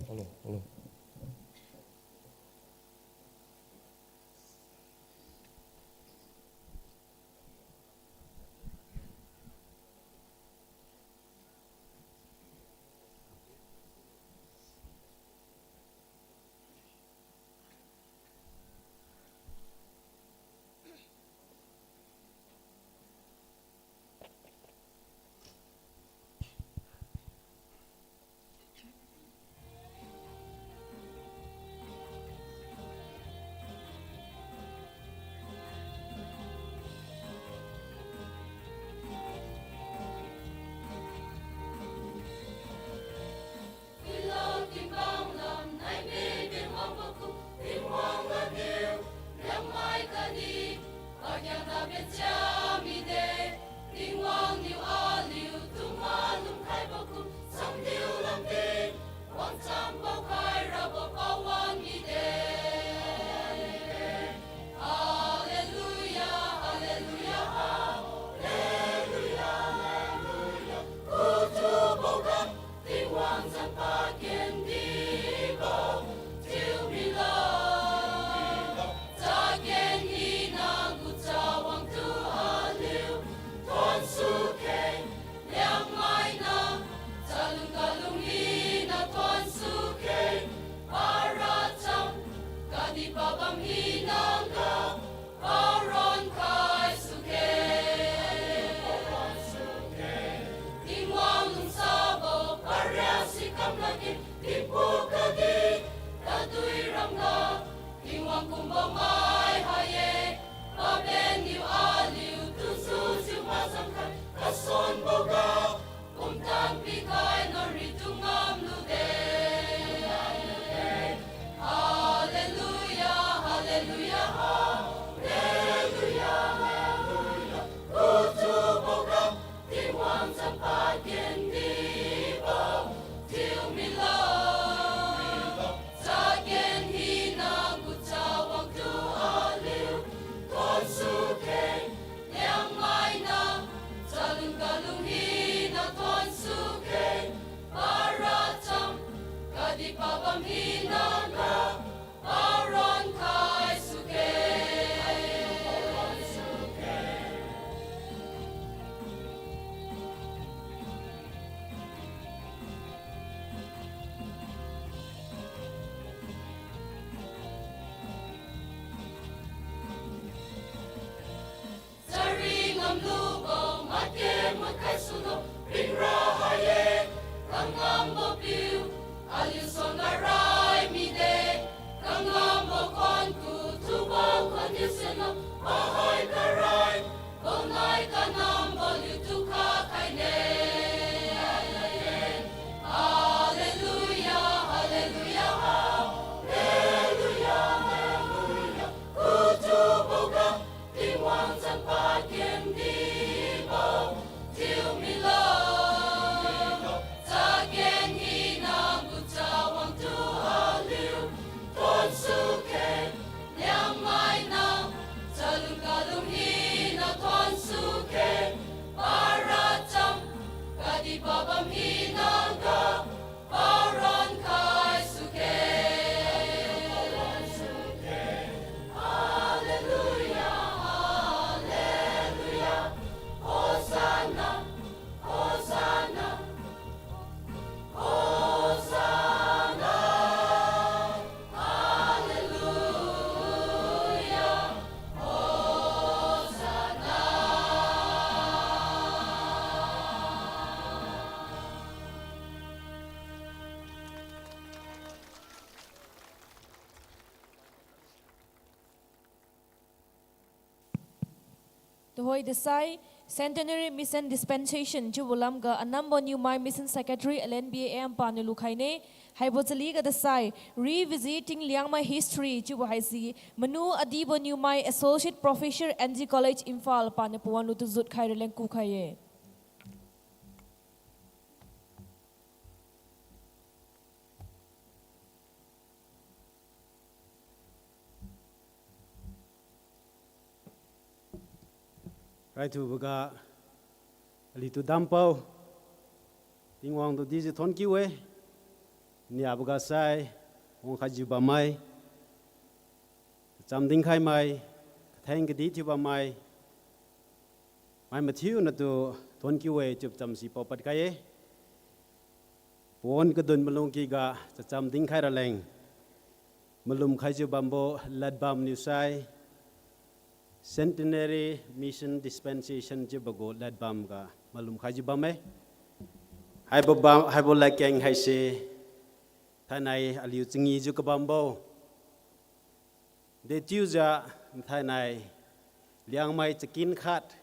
Hello, hello. Kumbo mai hai-e, paben niu aliu tusu siu mazang khai, kasonbo ga, kumtan pikhai nari tu ngam lude. Hallelujah, hallelujah, hallelujah, hallelujah. Kutu boga, Tingwang champa kendi bo, tiu milo. Chaken hina kucha wang tu aliu, thonsu khe, Liangmai na, chalung kalung hina thonsu khe, para cham, kadi pabam hina ga, paron khai su khe. Charing ngamlu bo, matke matkhai sulo, ringra hai-e, kangambo piu, aliu song karai mide, kangambo khuan ku, thubo khuan niu silo, mahai karai, bonai kanambo liu tukha khaine. Hallelujah, hallelujah, hallelujah, hallelujah. Kutu boga, Tingwang champa kendi bo, tiu milo. Chaken hina kucha wang tu aliu, thonsu khe, Liangmai na, chalung kalung hina thonsu khe, para cham, kadi pabam hina ga, paron khai su khe. Hallelujah, hallelujah, Hosanna, Hosanna, Hosanna, Hallelujah, Hosanna. Tuhoi dasai, Centenary Mission Dispensation chiubo lamga anambo niumai Mission Secretary L N B A M paniu lukhaine. Haibo chaliga dasai, Revisiting Liangmai History chiubo haise, Manu Adibo niumai Associate Professor N G College Imphal paniu pawan lu tujut khai raleng kukhai-e. Raithuboga aliutu dampao, Tingwang tu dijiu thonkiu-e, niaboga sai, wangkhaijiu bammai, cham dinkhai mai, katheng kadi thiu bammai, mai mathiu natu thonkiu-e chiu chamsi paopad khai-e. Pawan kadun malungkyga chacham dinkhai raleng, malum khaijiu bambo ladbam niusai, Centenary Mission Dispensation chiubo gu ladbam ga malum khaijiu bamme. Haibo bam, haibo ladkeng haise, thainai aliu changijiu kabambo dechiujiu, thainai Liangmai chakin khat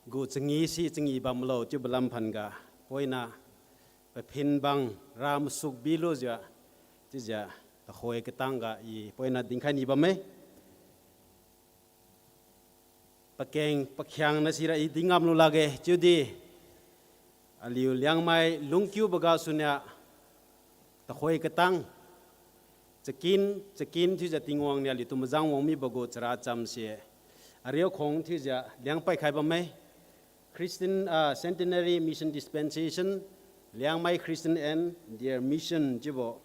gu changi si changi bamlo chiubo lamphan ga, poina paphinbang ramasuk bilujiu, chiujiu, takhoi katang ga i poina dinkhai ni bamme. Pakeng pakhiangna sira i dingamlu lakge chiudi, aliu Liangmai lungkiubo gasuniu, takhoi katang, chakin, chakin thiujiu Tingwang niu aliutu majang wang mibo gu chara chamse, ariakhuang thiujiu liangpai khai bamme. Christian, ah, Centenary Mission Dispensation, Liangmai Christian and their Mission chiubo,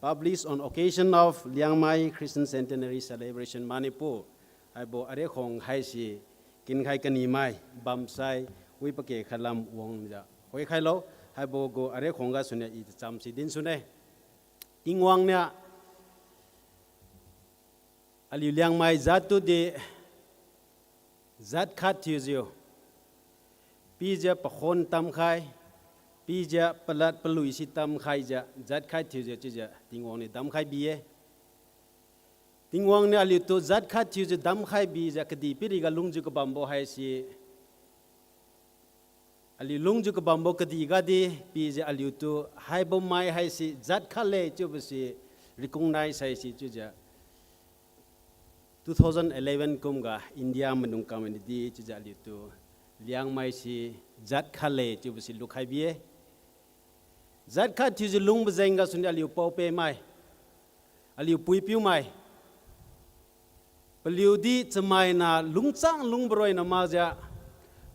published on occasion of Liangmai Christian Centenary Celebration Manipur. Haibo ariakhuang haise, kinkhai kanimai bamsai, wi pake khalam wangjiu khoikhailo, haibo gu ariakhuang gasuniu i tachamse dinsune. Tingwang niu aliu Liangmai jat tudi, jat khat thiujiu, pijiu pakhon tamkhai, pijiu palad palui si tamkhaijiu, jat khat thiujiu chiujiu Tingwang niu damkhai bi-e. Tingwang niu aliutu jat khat thiujiu damkhai bijiu kadihpiriga lungjiu kabambo haise, aliu lungjiu kabambo kadihga di pijiu aliutu haibo mai haise jat khat le chiubose recognize haise chiujiu two thousand eleven kumga India maidung kangmaidi chiujiu aliutu Liangmai se jat khat le chiubose lukhai bi-e. Jat khat thiujiu lungbo jeng gasuniu aliu pao-peh mai, aliu pui-piu mai, paliudi chamaina lungchang lungbo roi na makjiu,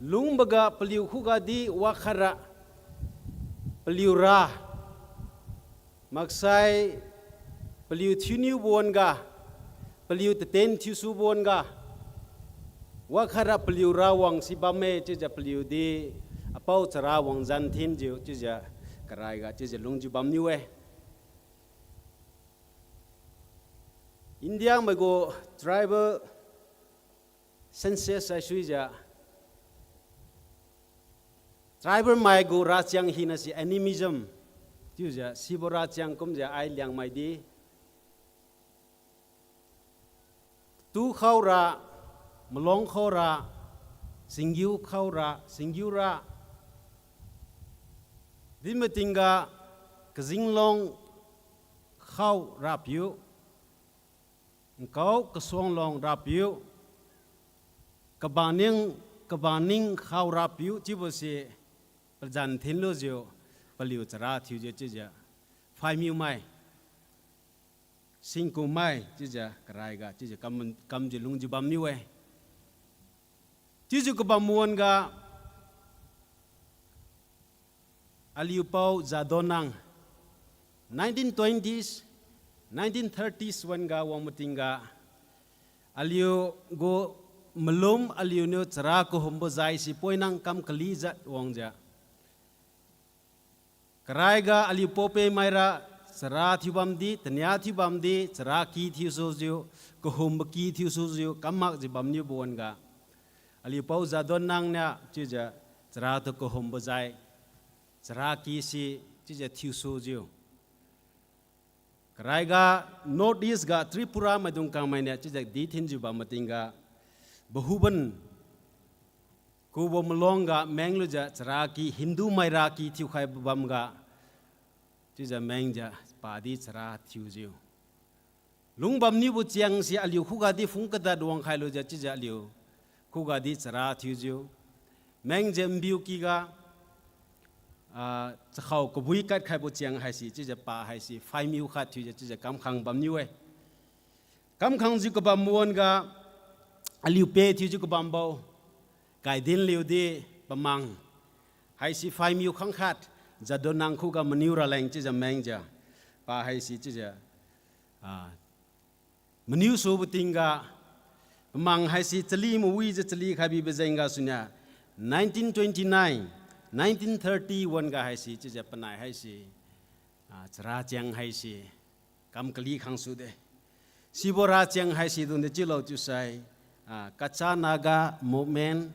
lungboga paliu khuga di wakhat ra, paliu ra, maksai paliu thiuniubo wan-ga, paliu taten thiusubo wan-ga, wakhat ra paliu rawang si bamme chiujiu paliudi apao chara wang zan thinjiu chiujiu karaiga chiujiu lungjiu bamniu-e. India mai gu tribal census haisuijiu, tribal mai gu rachiang hina si animism chiujiu sibo rachiang kumjiu ai Liangmai di tu khaora, malong khaora, singgiu khaora, singgiu ra, dinmatingga kajinglong khao rapiu, nkao kasuanglong rapiu, kabaning, kabaning khao rapiu chiubose pazan thinlujiu paliu chara thiujiu chiujiu phaimiu mai, singkum mai chiujiu karaiga chiujiu kam, kamjiu lungjiu bamniu-e. Chiujiu kabam wan-ga aliu pao Jadonang nineteen twenties, nineteen thirties wan-ga wangbo tingga aliu gu malum aliuniu chara kahumbo jai si poinang kam kali jat wangjiu karaiga aliu pao-peh maira chara thiubamdi, tania thiubamdi, chara ki thiusujiu, kahumbo ki thiusujiu kam makjiu bamniubo wan-ga aliu pao Jadonang niu chiujiu chara tu kahumbo jai, chara ki si chiujiu thiusujiu karaiga North East ga Tripura maidung kangmai niu chiujiu di thinjiu bambo tingga Bahuban kubo malong ga menglujiu chara ki, Hindu maira ki thiukhai bamga chiujiu mengjiu padi chara thiujiu lungbamniubo chiang si aliu khuga di phung kadat wangkhai lujiu chiujiu aliu khuga di chara thiujiu mengjiu mbiu kiga, ah, chakhao kabui katkhaibo chiang haise chiujiu pa haise phaimiu khat thiujiu chiujiu kamkhang bamniu-e. Kamkhangjiu kabam wan-ga aliu pe thiujiu kabambo Kaidinliu di pamang haise phaimiu khang khat Jadonang khuga maniu raleng chiujiu mengjiu pa haise chiujiu, ah, maniu subo tingga pamang haise chali mawijiu chali khai bibo jeng gasuniu nineteen twenty-nine, nineteen thirty-one ga haise chiujiu panai haise, ah, chara chiang haise kam kali khangsude. Sibo rachiang haise dungdi chiulo chiusai, ah, Kacha Naga movement,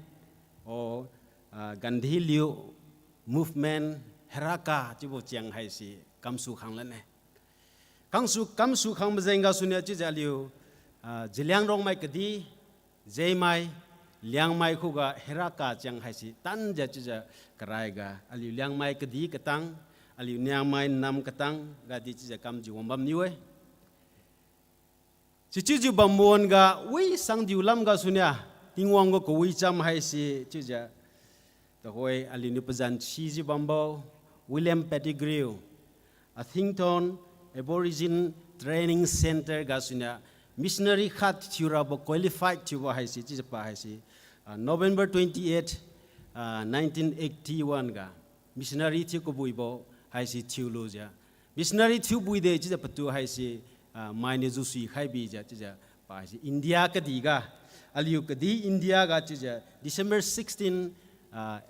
o, ah, Gandhi liu movement, Heraka chiubo chiang haise kamsu khang lane. Khangsu, kamsu khang majeng gasuniu chiujiu aliu, ah, Zeliangrong mai kadi, Zemai, Liangmai khuga Heraka chiang haise tanjiu chiujiu karaiga aliu Liangmai kadi katang, aliu Liangmai nam katang gadi chiujiu kamjiu wangbam niu-e. Sichiujiu bambo wan-ga wi sangdiu lam gasuniu Tingwang gu kawicham haise chiujiu tuhoi aliuniu pazan sijiu bambo William Pettigrew, Athington Aborigine Training Centre gasuniu missionary khat thiurabo qualified thiubo haise chiujiu pa haise, ah, November twenty-eight, ah, nineteen eighty-one ga missionary thiu kabuibo haise thiulujiu, missionary thiubuide chiujiu patu haise, ah, mainiu jusui khaibijiu chiujiu pa haise India kadihga, aliu kadi India ga chiujiu December sixteen, ah,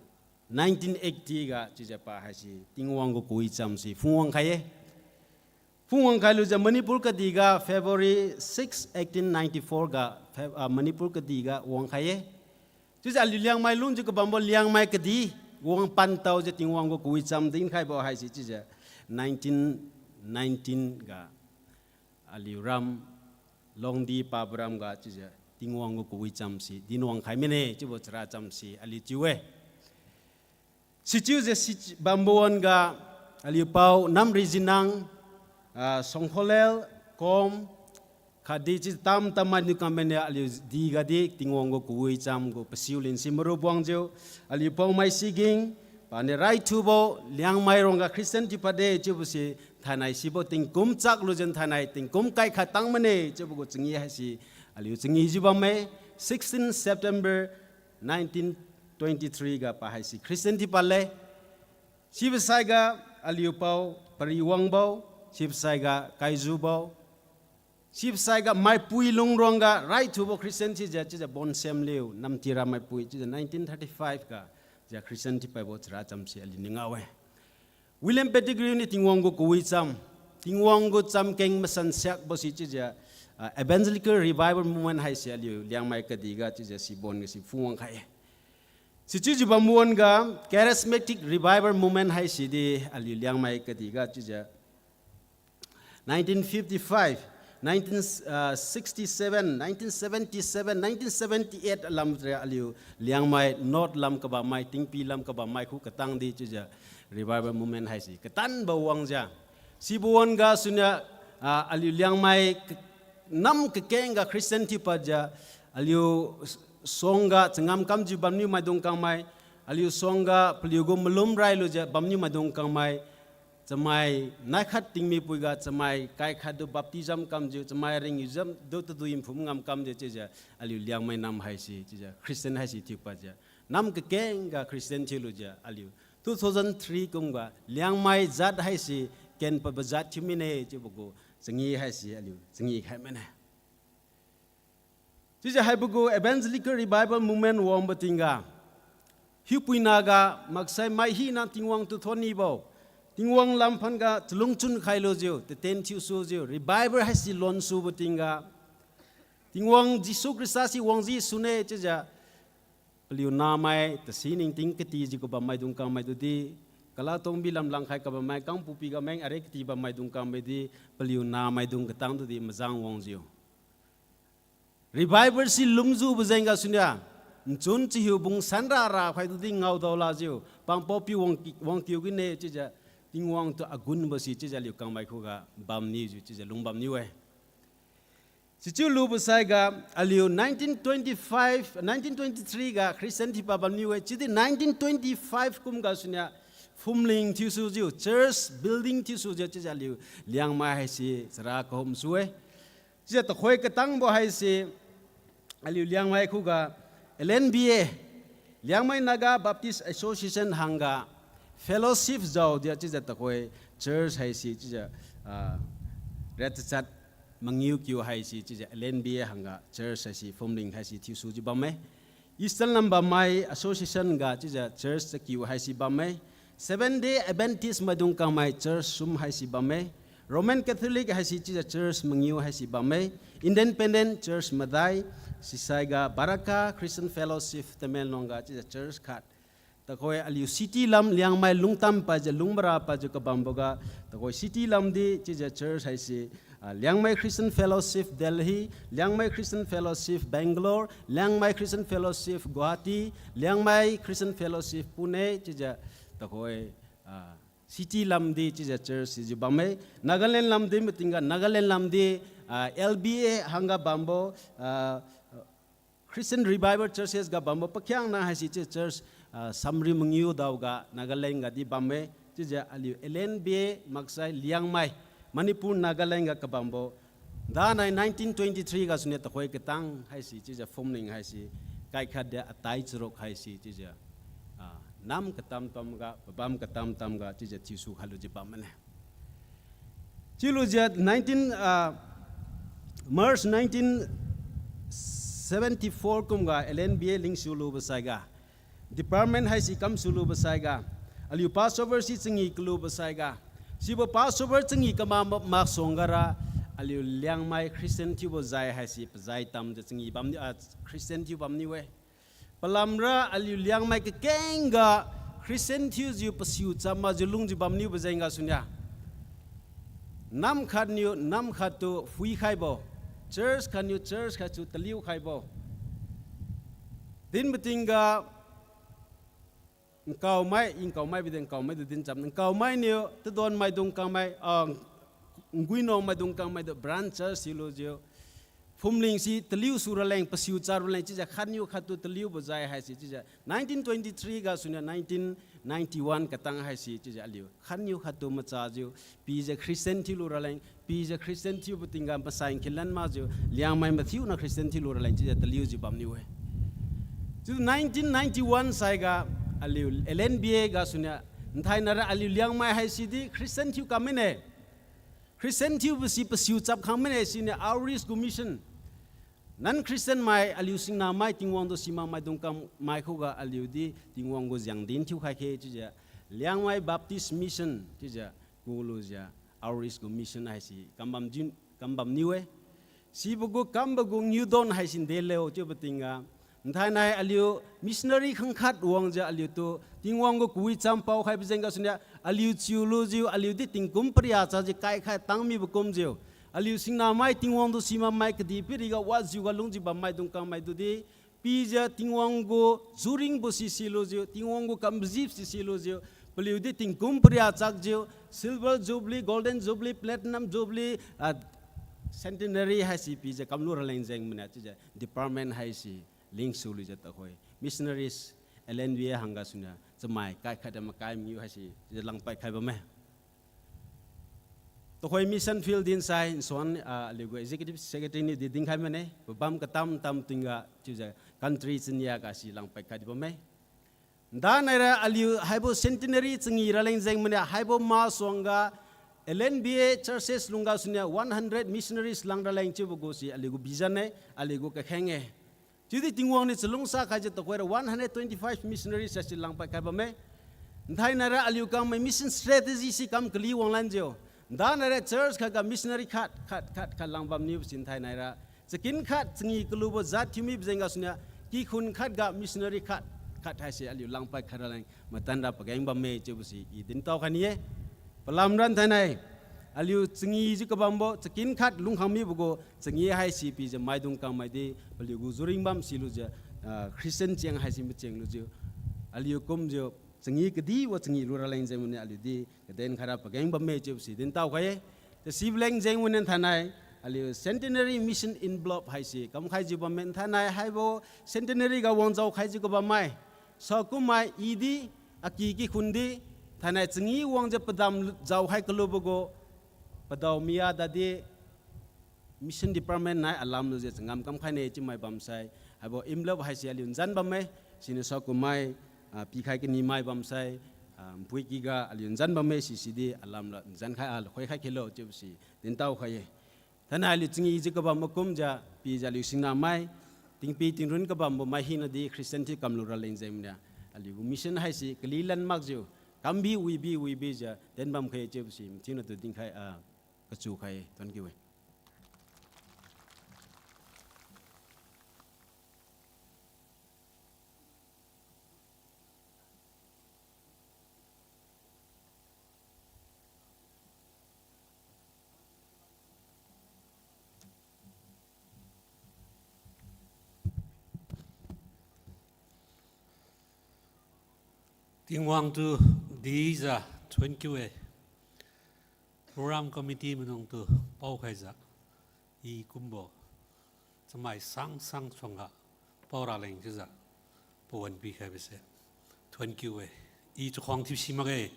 nineteen eighty ga chiujiu pa haise Tingwang gu kawicham se phungwang khai-e. Phungwang khailujiu Manipur kadihga February six, eighteen ninety-four ga Feb-, ah, Manipur kadihga wangkhai-e. Chiujiu aliu Liangmai lungjiu kabambo Liangmai kadi wang pantaojiu Tingwang gu kawicham dinkhaibo haise chiujiu nineteen nineteen ga aliu ram Longdi pabaram ga chiujiu Tingwang gu kawicham si dinwang khai mine chiubo chara cham si aliu chiu-e. Sichiujiu si bambo wan-ga aliu pao Namrijinang, ah, Songkholel, Kom, khatdi chiujiu tam tam mainiu kam mine aliu di gadi Tingwang gu kawicham gu pasiu lin si marubo wangjiu, aliu pao Maisiging, paniu raithubo, Liangmai rongga Christian thiupadde chiubo si thainai sibo tingkum chaklujiu thainai tingkum kai khat tang mane chiubo gu changi haise aliu changijiu bamme, sixteen September nineteen twenty-three ga pa haise Christian thiupad le. Sibo saiga aliu pao Pariwangbo, sibo saiga Kaijubo, sibo saiga maipui lungruangga raithubo Christian thiujiu, chiujiu Bonsem Liu, Namtira maipui, chiujiu nineteen thirty-five ga, jiu Christian thiupaibo chara cham si aliu ningao-e. William Pettigrew niu Tingwang gu kawicham, Tingwang gu chamkeng masan siakbo si chiujiu, ah, Evangelical Revival Movement haise aliu Liangmai kadihga chiujiu sibon ga si phungwang khai-e. Sichiujiu bambo wan-ga Charismatic Revival Movement haisi di aliu Liangmai kadihga chiujiu nineteen fifty-five, nineteen, ah, sixty-seven, nineteen seventy-seven, nineteen seventy-eight alam tra aliu Liangmai North lam kabammai, Tingpi lam kabammai khu katang di chiujiu Revival Movement haise katanbo wangjiu. Sibo wan-ga suniu, ah, aliu Liangmai k-, nam kakengga Christian thiupadjiu, aliu s-, suangga changam kamjiu bamniu maidung kangmai, aliu suangga paliugu malum railujiu bamniu maidung kangmai, chamai naikhat tingmipuiga chamai kaikhattu baptism kamjiu, chamai ringiu jam du tadui nphum ngam kamjiu chiujiu, aliu Liangmai nam haise chiujiu Christian haise thiupadjiu, nam kakengga Christian thiulujiu aliu two thousand three kumga Liangmai jat haise ken paba jat thiu mine chiubo gu changi haise aliu changi khai mane. Chiujiu haibo gu Evangelical Revival Movement wangbo tingga, hiupuinaga maksai mai hina Tingwang tu thon nibo, Tingwang lamphanga chalungchun khailujiu, taten thiusujiu, revival haise lonsubo tingga, Tingwang Jesu Khrista si wangji sune chiujiu, paliu namai tasi ningting katijiu kabam maidung kangmai tudi, Kalatongbi lamlang khai kabammai, Kangpokpi ga meng are kati bam maidung kangmai di, paliu namaidung katang tudi majang wangjiu. Revival si lumjiubo jeng gasuniu, nchun chahiu bung sanra ra khai tudi ngaodao lajiu, pangpao piu wang, wangkiu gine chiujiu, Tingwang tu agunbo si chiujiu aliu kangmai khuga bamnijiu chiujiu lungbamniu-e. Sichiu lubo saiga, aliu nineteen twenty-five, nineteen twenty-three ga Christian thiupa bamniu-e, chiudi nineteen twenty-five kum gasuniu, phumling thiusujiu, church building thiusujiu, chiujiu aliu Liangmai haise chara kahum su-e. Chiujiu takhoi katangbo haise, aliu Liangmai khuga, L N B A, Liangmai Naga Baptist Association hangga, fellowship jaojiu chiujiu takhoi church haise chiujiu, ah, red chat mangiu kiu haise chiujiu L N B A hangga church haise phumling haise thiusujiu bamme. Eastern lam bammai association ga chiujiu church chakiu haise bamme. Seventh Day Adventist maidung kangmai church sum haise bamme. Roman Catholic haise chiujiu church mangiu haise bamme. Independent church madai, sisaiga Baraka Christian Fellowship Tamenglong ga chiujiu church khat. Takhoi aliu city lam Liangmai lungtam pajiu lungmara pajiu kabamboga, takhoi city lamdi chiujiu church haise, ah, Liangmai Christian Fellowship Delhi, Liangmai Christian Fellowship Bangalore, Liangmai Christian Fellowship Guwahati, Liangmai Christian Fellowship Pune chiujiu takhoi, ah, city lamdi chiujiu church sijiu bamme. Nagaland lamdi matingga Nagaland lamdi, ah, L B A hangga bambo, ah, Christian Revival Churches ga bambo pakhiangna haise chiu church, ah, samri mangiu daoga Nagaland gadi bamme, chiujiu aliu L N B A maksai Liangmai, Manipur, Nagaland ga kabambo. Danai nineteen twenty-three gasuniu takhoi katang haise chiujiu phumling haise, kaikhatdi atai charuk haise chiujiu, ah, nam katam tamga, pabam katam tamga chiujiu thiusu khalujiu bam mane. Chiulujiu nineteen, ah, March nineteen seventy-four kumga L N B A lingsu lubo saiga, department haise kamsu lubo saiga, aliu Passover si changi kalubo saiga, sibo Passover changi kama ma-, maksuang gara, aliu Liangmai Christian thiubo jai haise pajai tamjiu changi bamniu, ah, Christian thiu bamniu-e. Palamra aliu Liangmai kakengga Christian thiujiu pasiu chamajiu lungjiu bamniubo jeng gasuniu, nam khatniu nam khattu phuikhaibo, Church khatniu church khatsu taliu khaibo. Dinbo tingga, nkaomai, nkaomai bide nkaomai tu dincham. Nkaomai niu, tadon maidung kangmai, ah, Nguinuang maidung kangmai tu branch church silujiu. Phumling si taliu su raleng, pasiu cha raleng, chiujiu khatniu khattu taliubo jai haise, chiujiu nineteen twenty-three gasuniu nineteen ninety-one katang haise, chiujiu aliu khatniu khattu machajiu, pijiu Christian thiulu raleng, pijiu Christian thiubo tingga masaing kilan makjiu, Liangmai mathiuna Christian thiulu raleng chiujiu taliujiu bamniu-e. Chiu nineteen ninety-one saiga aliu L N B A gasuniu, nthainaira aliu Liangmai haisi di Christian thiu kam mine. Christian thiubo si pasiu chap khang mine siniu outreach gu mission. Non-Christian mai, aliu singnamai Tingwang tu simak maidung kangmai khuga aliu di Tingwang gu jengdin thiukhai khe chiujiu, Liangmai Baptist Mission chiujiu, kulujiu, outreach gu mission haise kambam jin, kambam niu-e. Sibo gu kambo gu ngiudon haisi ndeleo chiubo tingga, nthainai aliu missionary khangkhat wangjiu aliutu Tingwang gu kawicham paokhaibo jeng gasuniu, aliu chiulujiu, aliu di tingkum paria chajiu kaikhai tangmibo kumjiu, aliu singnamai Tingwang tu simakmai kadihpiriga wajiuga lungjiu bammaidung kangmai tu di, pijiu Tingwang gu juringbo si silujiu, Tingwang gu kamjip si silujiu, paliu di tingkum paria chakjiu, Silver Jubilee, Golden Jubilee, Platinum Jubilee, ah, Centenary haisi pijiu kamlu raleng jeng mane chiujiu department haise lingsu lujiu tuhoi missionaries L N B A hangga suniu chamai kaikhaijiu makai mangiu haise chiujiu langpad khai bamme. Tuhoi mission field dinsai nsuan, ah, aliu gu executive secretary niu di dinkhai mane, pabam katam tam tingga chiujiu country chinia gasi langpad khai di bamme. Ndanaira aliu haibo centenary changi raleng jeng mane haibo masuangga L N B A churches lungga suniu one hundred missionaries lang raleng chiubo gu si aliu gu vision-e, aliu gu kakheng-e. Chiudi Tingwang niu chalungsa khaijiu tuhoira one hundred twenty-five missionaries haise langpad khai bamme. Nthainaira aliu kangmai mission strategy si kam kali wanglanjiu, ndanaira church khatga missionary khat, khat, khat, khat langbam niubo si nthainaira chakin khat changi kalubo jat thiumibo jeng gasuniu, kikhun khatga missionary khat, khat haise aliu langpad khai raleng matanra pageng bamme chiubo si i dintao khai ni-e. Palamra nthainai aliu changijiu kabambo chakin khat lungkhang mibo gu changi haisi pijiu maidung kangmai di paliu gu juringbam silujiu, ah, Christian cheng haisi macheng lujiu, aliu kumjiu changi kadibo changi lu raleng jeng mane aliu di kaden khaira pageng bamme chiubo si dintao khai-e. Tasibo leng jeng mane nthainai aliu centenary mission envelope haise kamkhaijiu bamme nthainai haibo centenary ga wangjao khaijiu kabammai, saokummai i di, aki kikhun di, nthainai changi wangjiu padam jao khai kalubo gu, padao mia dadi, mission department nai alam lujiu changam kamkhaine chiumai bamsai, haibo envelope haise aliu nzan bamme, siniu saokummai, ah, pikhai kanimai bamsai, ah, npui kiga aliu nzan bamme sisidi alamra nzan khai, ah, khoikhai khelo chiubo si dintao khai-e. Thainai aliu changijiu kabam makumjiu pijiu aliu singnamai, tingpi tingrun kabambo mai hinadi Christian thiu kamlu raleng jeng mane, aliu gu mission haise kalilan makjiu, kambi wibi wibijiu tenbam khai chiubo si mathiuna tu dinkhai, ah, kachu khai-e, thank you-e. Tingwang tu dijiu thank you-e. Program committee maidungtu paokhaijiu, i kumbo chamai sang sang suangga pao raleng chiujiu pawan pikhaibo se thank you-e. I chakhuang thiusi makge,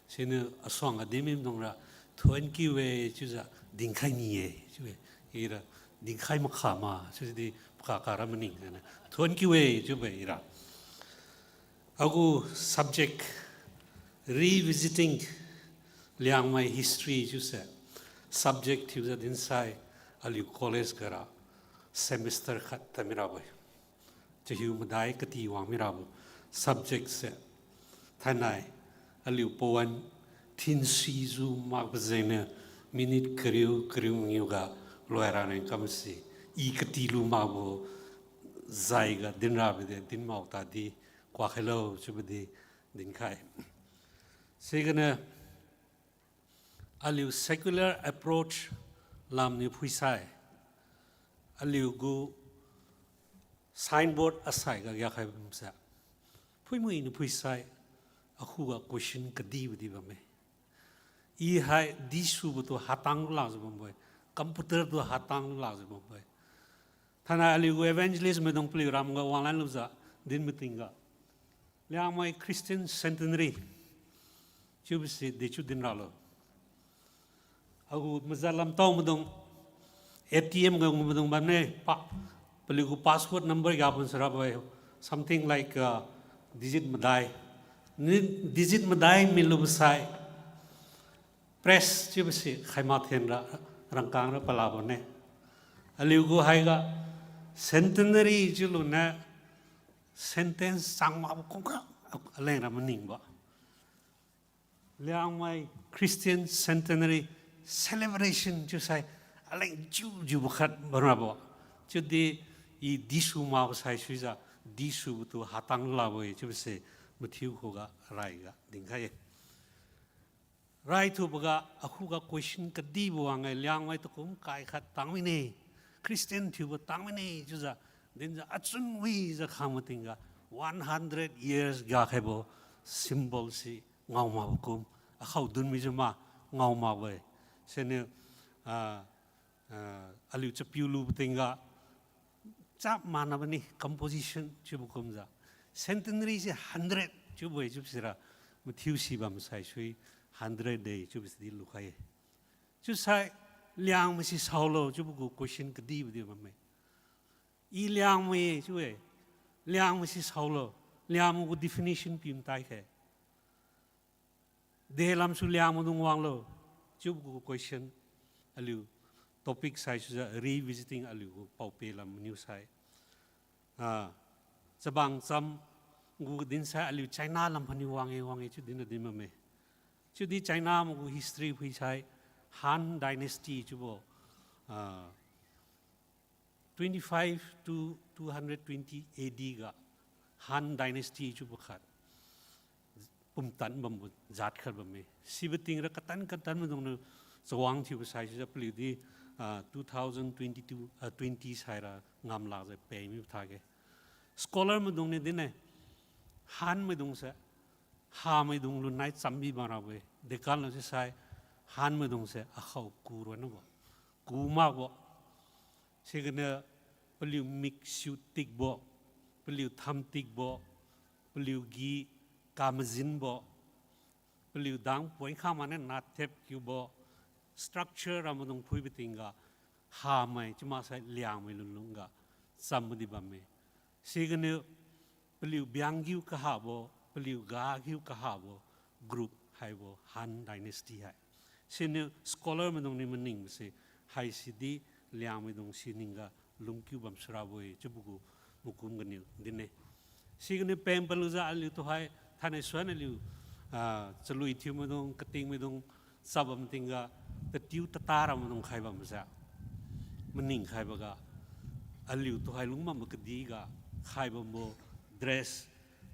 siniu asuang adimmi maidungra thank you-e chiujiu dinkhai ni-e chiu-e. Ira dinkhai makha ma chiudi pakaka ra maning thank you-e chiubo ira. Agu subject, Revisiting Liangmai History chiuse subject thiujiu dinsai, aliu college gara semester khat tad mirabo-e. Chahiu madai kati wang mirabo subject se. Thainai aliu pawan thinsijiu makbo jengniu minute kariu kariu mangiuga loira neng kamsi, i katilu makbo jaiga dinrabo de dinmao tadi kuakhailo chiubo di dinkhai. Sigane aliu secular approach lamniu phuisai, Aliugu signboard asai ga yakhai bamse, phuimui niu phuisai, akhuga question kadibo di bamme. I hai disubo tu hatang lakjiu bambo-e, computer tu hatang lakjiu bambo-e. Thainai aliugu evangelist maidung paliu ramga wanglan lujiu dinbo tingga, Liangmai Christian Centenary chiubo si dechiu din ralo. Agu majat lamtao maidung, A T M ga maidung bamne, pa, paliugu password number ga pun sara bo-e, something like, uh, digit madai. Ni digit madai milubo sai, press chiubo si khaima thenra, rangkang ra palabo ne. Aliugu haiga centenary chiulu ne sentence chang makbo kumkha aleng ra maningbo. Liangmai Christian Centenary Celebration chiusai aleng jiujiubo khat bamrabo. Chiudi i disu makbo saisuijiu, disubo tu hatang labo-e chiubo se mathiu khuga raiga dinkhai-e. Raithuboga akhuga question kadibo wang-e, Liangmai tukum kai khat tangmine, Christian thiubo tangmine chiujiu dinjiu achun wijiu khang matingga, one hundred years gakhaibo symbol si ngao makbo kum, akhao dunmijiu ma ngao makbo-e. Siniu, ah, ah, aliu chapiu lubo tingga chap manabo ni composition chiubo kumjiu. Centenary se hundred chiubo-e chiubo sira, mathiu si bam saisui hundred de chiubo sidi lukhai-e. Chiusai Liangmai si saolo chiubo gu question kadibo di bamme. I Liangmai-e chiu-e. Liangmai si saolo. Liangmai gu definition pi matai khe. Delamsu Liangmaidung wanglo chiubo gu question aliu topic saisuijiu revisiting aliu gu paope lam maniu sai. Ah, chabang cham gu dinsai aliu China lam paniu wang-e wang-e chiu dinra din bamme. Chiudi China mai gu history phuisai Han dynasty chiubo, ah, twenty-five to two hundred twenty A D ga Han dynasty chiubo khat pumtan bambo jat khat bamme. Sibo tingra katan katan maidungniu chawang thiubo saisuijiu paliudi, ah, two thousand twenty-two, ah, twenty saira ngamlakjiu pemibo thage. Scholar maidungniu din-e, Han maidungse Hamaidung lunai chambi bam rabo-e. Dekamlo sisai Han maidungse akhao ku ronnabo, ku makbo. Siganiu paliu miksiu tikbo, paliu tham tikbo, paliu gi kamajinbo, paliu dang poikhang maniu natep kiubo, structure ramaidung phuibo tingga, Hamai chiumaksai Liangmai lunlungga chambo di bamme. Siganiu paliu bianggiu kahabo, paliu gagiu kahabo group haibo Han dynasty hai. Siniu scholar maidungniu maningbo se, haisidi Liangmaidung siningga lungkiu bam surabo-e chiubo gu makum ganiu din-e. Siganiu pen palujiu aliu tuhoi thainai suan aliu, ah, chalui thiumaidung, katingmaidung, chap bam tingga, tatiu tata ramaidung khai bamjiu maning khaiboga, aliu tuhoi lung bambo kadiga khai bambo dress,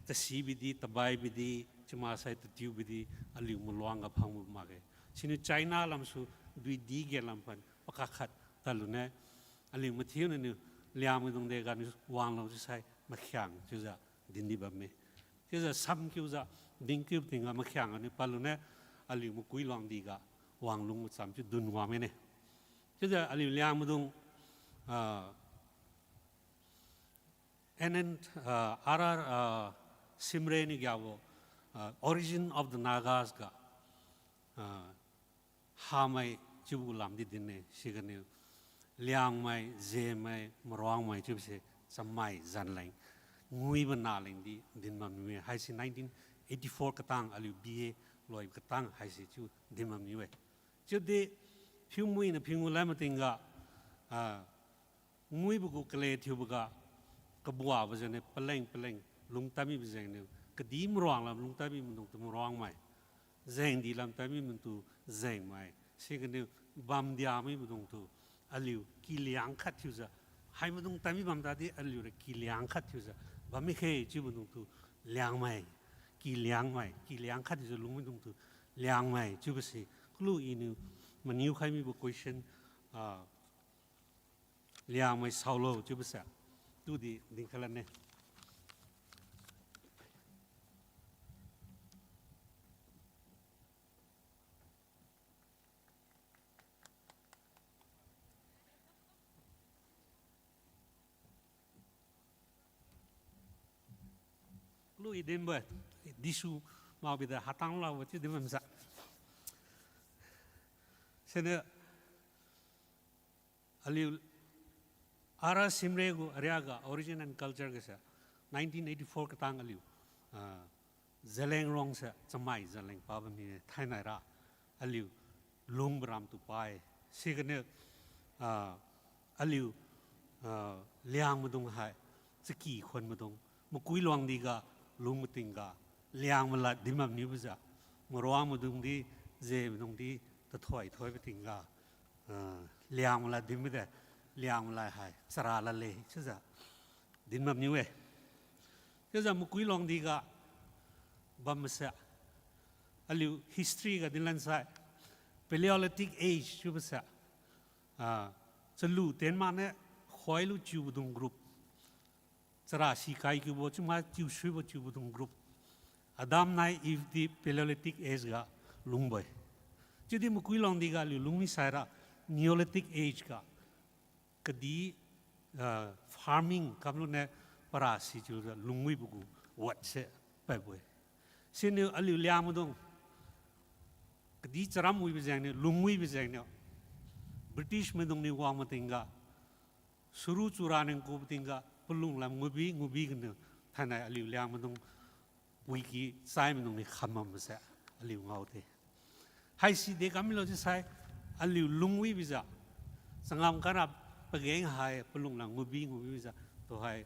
tasi bidi, tabai bidi, chiumaksai tatiu bidi, aliu maluangga phangbo makge. Siniu China lamsu duidi ge lam pan pakak khat tadlune, aliu mathiu naniu Liangmaidung dega niu wanglo chiusai makhiang chiujiu dindi bamme. Chiujiu samkiujiu dingkiu tingga makhiang aniu padlune, aliu makui luang diga wanglung macham chiu dun wang mine. Chiujiu aliu Liangmaidung, ah, N N, ah, R R, ah, Simre niu gabo, ah, Origin of the Nagas ga, ah, Hamai chiubo lamdi din-e. Siganiu Liangmai, Zemai, Maruangmai chiubose chammai zanleng, nguibo naleng di din bammi-e. Haise nineteen eighty-four katang aliu B A loi katang haise chiu din bammi-e. Chiudi phiumui niu phiunggu lan matingga, ah, nguibo gu kale thiuboga, kabuabo jengniu paleng paleng lungtadmibo jengniu, kadi Maruang lam lungtadmi maidungtu Maruangmai, Zengdi lam tadmi maidungtu Zengmai, siganiu bamdiami maidungtu aliu kiliang khat thiujiu, hai maidung tadmi bam tadi aliura kiliang khat thiujiu bammi khe chiu maidungtu Liangmai, kiliangmai, kiliang khat thiujiu lungmaidungtu Liangmai chiubose kalu iniu maniu khai mibo question, ah, Liangmai saolo chiubose tudi dinkhai lane. Lu i dinbo, disu makbide hatang labo chiu dinbamsa. Siniu aliu ara Simre gu ariaga origin and culture gase nineteen eighty-four katang aliu, ah, Zeliangrong se chamai Zeliang pabam mine thainai ra aliu lungbo ram tu pa-e. Siganiu, ah, aliu, ah, Liangmaidung hai chaki khon maidung, Makuiluang diga lung matingga Liangmai lad dinbam niubojiu, Maruang maidung di, Je maidung di, tathoi thoibo tingga, ah, Liangmai lad dinbide, Liangmai lad hai chara lad le chiujiu dinbam niu-e. Chiujiu Makuiluang diga bamse, aliu history ga dinlansai Paleolithic age chiubose, ah, chalu ten makne khoilu chiubodung group, chara sikai kiubo chiuma chiusuibo chiubodung group, Adam nai Eve di Paleolithic age ga lungbo-e. Chiudi Makuiluang diga aliu lungmi saira Neolithic age ga kadi, ah, farming kamlune para sichiujiu lungwibo gu word se padbo-e. Siniu aliu Liangmaidung kadi charam wibo jengniu, lungwibo jengniu, British maidung niu wang matingga, suru chura ningkubo tingga palung lam ngubi ngubi ganiu thainai aliu Liangmaidung wiki chai maidung niu kham bamse aliu ngaode. Haisi dekam milo chiusai aliu lungwibojiu, changam kara pageng hai palung lam ngubi ngubijiu tuhai,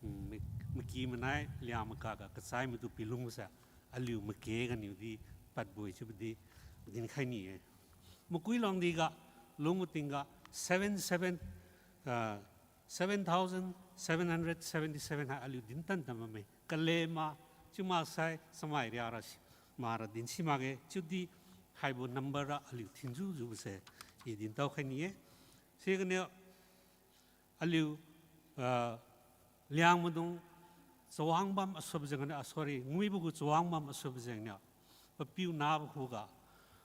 mm, ma- maki manai Liangmai kaga kachai maitu pilungse aliu make ganiu di padbo-e chiubo di dinkhai ni-e. Makuiluang diga lung matingga seven seven, ah, seven thousand seven hundred seventy-seven hai aliu dintan tan bamme. Kalema chiu maksai chamai ria ra si, mara din si makge chiudi haibo number ra aliu thinjiu jiubose i dintao khai ni-e. Siganiu aliu, ah, Liangmaidung chawang bam asup jengniu, ah, sorry, Nguibo gu chawang bam asup jengniu, papiu nabo khuga,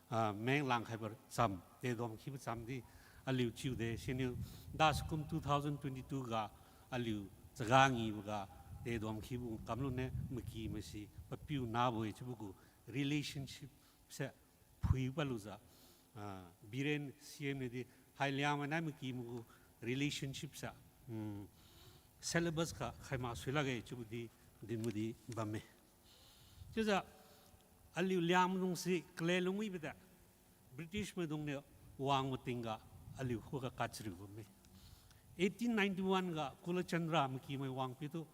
ah, meng langkhaibo cham, tedom khibo cham di aliu chiude. Siniu dasakum two thousand twenty-two ga aliu chaga ngiboga tedom khibo kamlune maki masi papiu nabo-e chiubo gu relationship se phui palujiu, ah, Biren C M niu di hai Liangmai nai maki mai gu relationship se, mm, syllabus ga khaima sui lakge chiubo di dinbo di bamme. Chiujiu aliu Liangmaidung si kale lungwibo de British maidung niu wang matingga aliu khuga kachariu bamme. Eighteen ninety-one ga Kulachandra maki mai wangpiu tu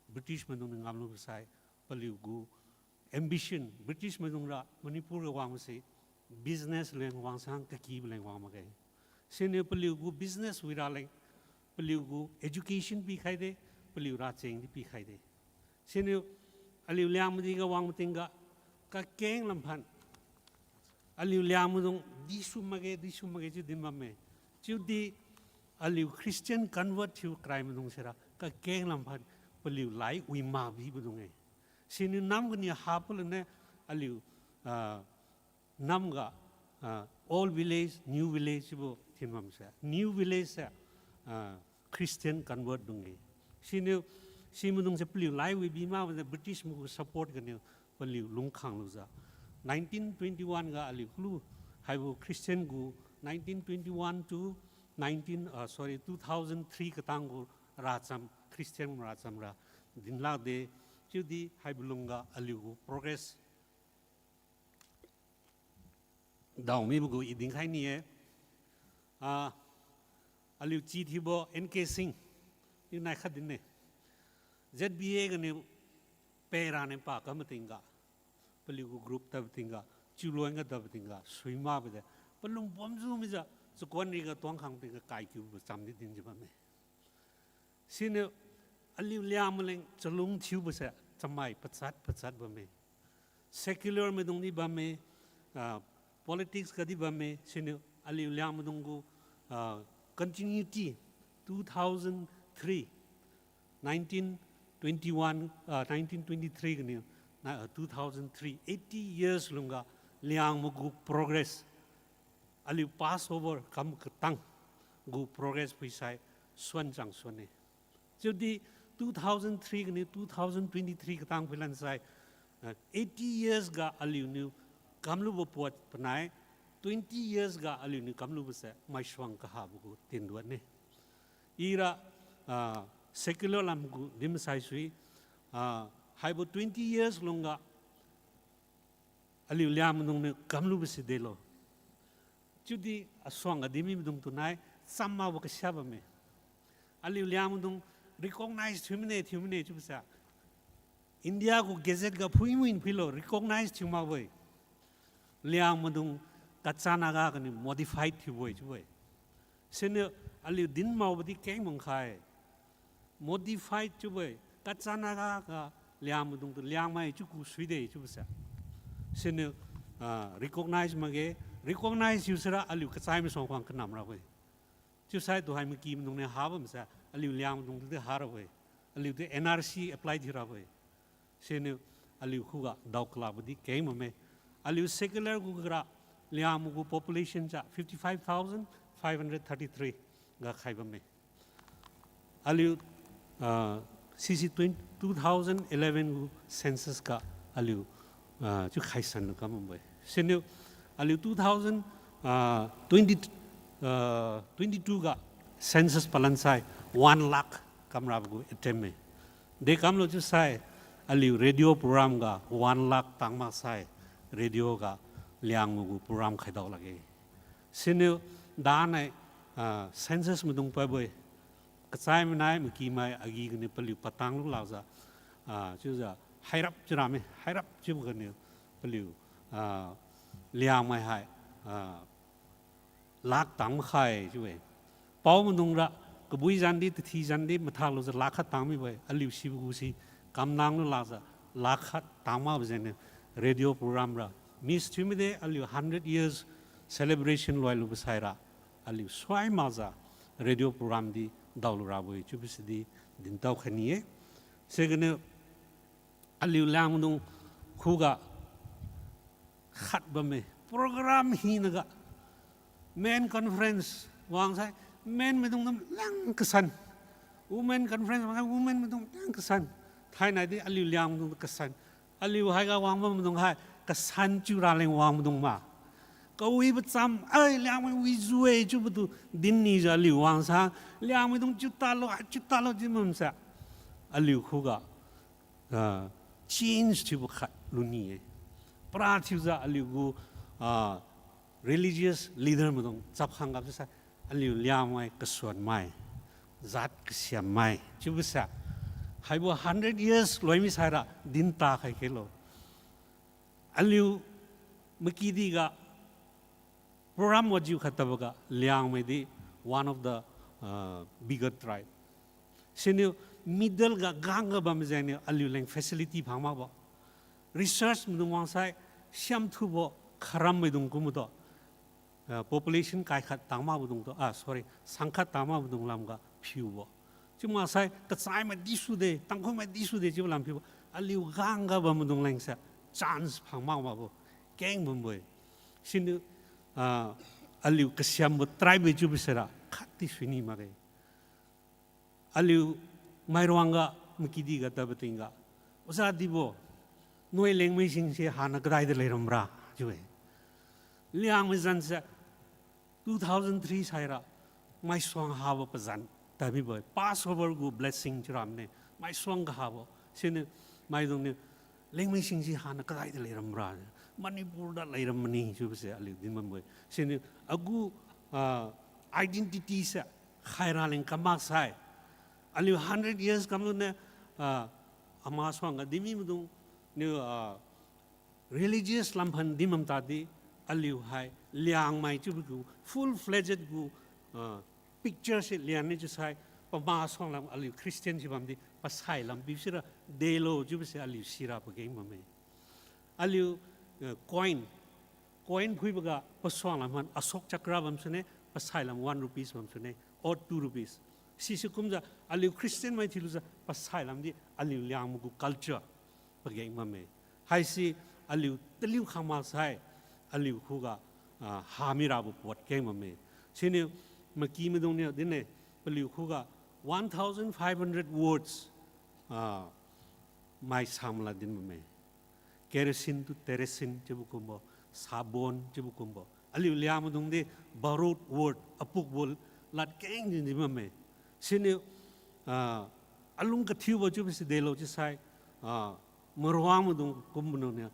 British maidung niu ngamlu sai paliu gu ambition, British maidung ra Manipur ga wangbo se business leng wangsang kakibo leng wang makge. Siniu paliu gu business wira leng, paliu gu education pikhaide, paliu racheng di pikhaide. Siniu aliu Liangmai diga wang matingga kakeng lamphan aliu Liangmaidung disu makge, disu makge chiu din bamme. Chiudi aliu Christian convert thiu karai maidung sira kakeng lamphan paliu lai wi makbibo dung-e. Siniu nam kani ha palune aliu, ah, nam ga, ah, old village, new village chiubo thinbam se. New village se, ah, Christian convert dung-e. Siniu, si maidung se paliu lai wi bi makbo se British mai gu support ganiu paliu lungkhang lujiu nineteen twenty-one ga aliu kulu haibo Christian gu nineteen twenty-one to nineteen, ah, sorry, two thousand three katang gu racham, Christian racham ra dinlakde, chiudi haibo lungga aliu gu progress daomibo gu i dinkhai ni-e. Ah, aliu chi thiubo N K Singh, i nai khat din-e. Z B A ganiu pera niu pa kam matingga, paliu gu group tadbo tingga, chiulon ga tadbo tingga sui makbo de, palung pomjiu mijiu chakon riga tuang khang tingga kaikiubo cham di dinjiu bamme. Siniu aliu Liangmai leng chalung thiubo se chamai pachat pachat bamme. Secular maidung di bamme, ah, politics ga di bamme, siniu aliu Liangmaidung gu, ah, continuity, Two thousand three, nineteen twenty-one, ah, nineteen twenty-three ganiu, na, ah, two thousand three, eighty years lungga Liangmai gu progress, aliu Passover kam katang gu progress phuisai suan chang suan-e. Chiudi two thousand three ganiu two thousand twenty-three katang phuilan sai, ah, eighty years ga aliuniu kamlubo puat panai, twenty years ga aliuniu kamlubose maisuang kahabo gu tinduan-e. Ira, ah, secular lam gu dim sai sui, ah, haibo twenty years lungga aliu Liangmaidungniu kamlubose delo. Chiudi asuangga dimimaidung tunai cham makbo kasia bamme. Aliu Liangmaidung recognize thiu mine, thiu mine chiubose, India gu gazette ga phuimu-in phuilo, recognize thiu makbo-e. Liangmaidung Kacha Naga ganiu modified thiubo-e chiubo-e. Siniu aliu din makbo di keng mangkhai. Modified chiubo-e, Kacha Naga ga Liangmaidung tu Liangmai chiu ku suide chiubose. Siniu, ah, recognize makge, recognize thiu sira aliu kachai masuang khuang kanam rabo-e. Chiusai tuhai maky maidungniu habamse, aliu Liangmaidung tu di harabo-e. Aliu tu N R C apply thiurabo-e. Siniu aliu khuga daokalabo di keng bamme. Aliu secular gu gara Liangmai gu population cha fifty five thousand five hundred thirty three ga khai bamme. Aliu, ah, sisi twen-, two thousand eleven gu census ga aliu, ah, chiu khaisan lu kam bambo-e. Siniu aliu two thousand, ah, twenty, ah, twenty two ga census palan sai one lakh kamrabo gu attempt-e. Dekamlo chiusai aliu radio program ga one lakh tang maksai radio ga Liangmai gu program khaidao lakge. Siniu danai, ah, census maidung padbo-e. Kachai manai, makymai, agi ganiu paliu patang lu lakjiu, ah, chiujiu hairap chiu rame, hairap chiubo ganiu paliu, ah, Liangmai hai, ah, lakh tang makhai chiu-e. Pao maidung ra, kabui zandi, tathi zandi mathak lujiu lakh khat tang mibo-e, aliu sibo gu si kamnang lu lakjiu lakh khat tang makbo jengniu radio program ra miss thiu mide, aliu hundred years celebration loi lubo saira aliu suai makjiu radio program di daolu rabo-e chiubo sidi dintao khai ni-e. Siganiu aliu Liangmaidung khuga khat bamme. Program hinaga men conference wangsai men maidung tu leng kasan. Women conference wangsai women maidung leng kasan. Thainai di aliu Liangmaidung tu kasan. Aliu haiga wangbam maidung hai kasan chiu raleng wang maidung ma. Kawibo cham, ai, Liangmai wijiu-e chiubo tu din nijiu aliu wangsa, Liangmaidung chiu talo, ai, chiu talo chiu bamse, aliu khuga, ah, change thiubo khat luni-e. Para thiujiu aliu gu, ah, religious leader maidung chapkhang gapjiu sai, aliu Liangmai kasuanmai, jat kasiammai chiubo se, haibo hundred years loimi saira dinta khai khelo. Aliu makidi ga program wajiu khat taboga Liangmai di one of the, uh, bigger tribe. Siniu middle ga gangga bam jengniu aliuleng facility phang makbo. Research maidung wangsai siam thubo kharam maidung kumbo tu, ah, population kai khat tang makbo dung tu, ah, sorry, sang khat tang makbo dung lamga phiubo. Chiu maksai kachai mai di sude, Tangkhul mai di sude chiubo lam phiubo. Aliu gangga bam maidung lengse chance phang mak makbo keng bambo-e. Siniu, ah, aliu kasiambo tribe chiubo sira khatdi suini makge. Aliu mairuangga makidi ga tadbo tingga, Oja Dibo, noi lengmai singse hana kadaidi leiramra chiu-e. Liangmai zanse two thousand three saira maisuang habo pazan tadmibo-e, Passover gu blessing chiu ramne, maisuang kahabo. Siniu maidungniu lengmai singse hana kadaidi leiramra, Manipur da leiram mani chiubo se aliu din bambo-e. Siniu agu, ah, identity se khaira leng kam maksai, aliu hundred years kamlune, ah, ama suangga dimi maidung niu, ah, religious lamphan din bam tadi, aliu hai Liangmai chiubo gu full fledged gu, ah, picture se lianne chiusai, pama suanglam aliu Christian si bamdi pasai lam pi sira delo chiubo se aliu sira pageng bamme. Aliu, eh, coin, coin phuiboga pasuang lam han Ashok Chakra bam sune, pasai lam one rupees bam sune, or two rupees. Sise kumjiu aliu Christian mai thiulujiu pasai lamdi aliu Liangmai gu culture pageng bamme. Haise aliu taliu khang maksai aliu khuga, ah, hamirabo pot keng bamme. Siniu maky maidungniu dinne paliu khuga one thousand five hundred words, ah, mai samla din bamme. Kerosene to terracin chiubo kumbo, sabon chiubo kumbo. Aliu Liangmaidungdi borrowed word, apukbo lad keng din din bamme. Siniu, ah, alung kathiubo chiubo si delo chiusai, ah, maruang maidung kumbo nuniu,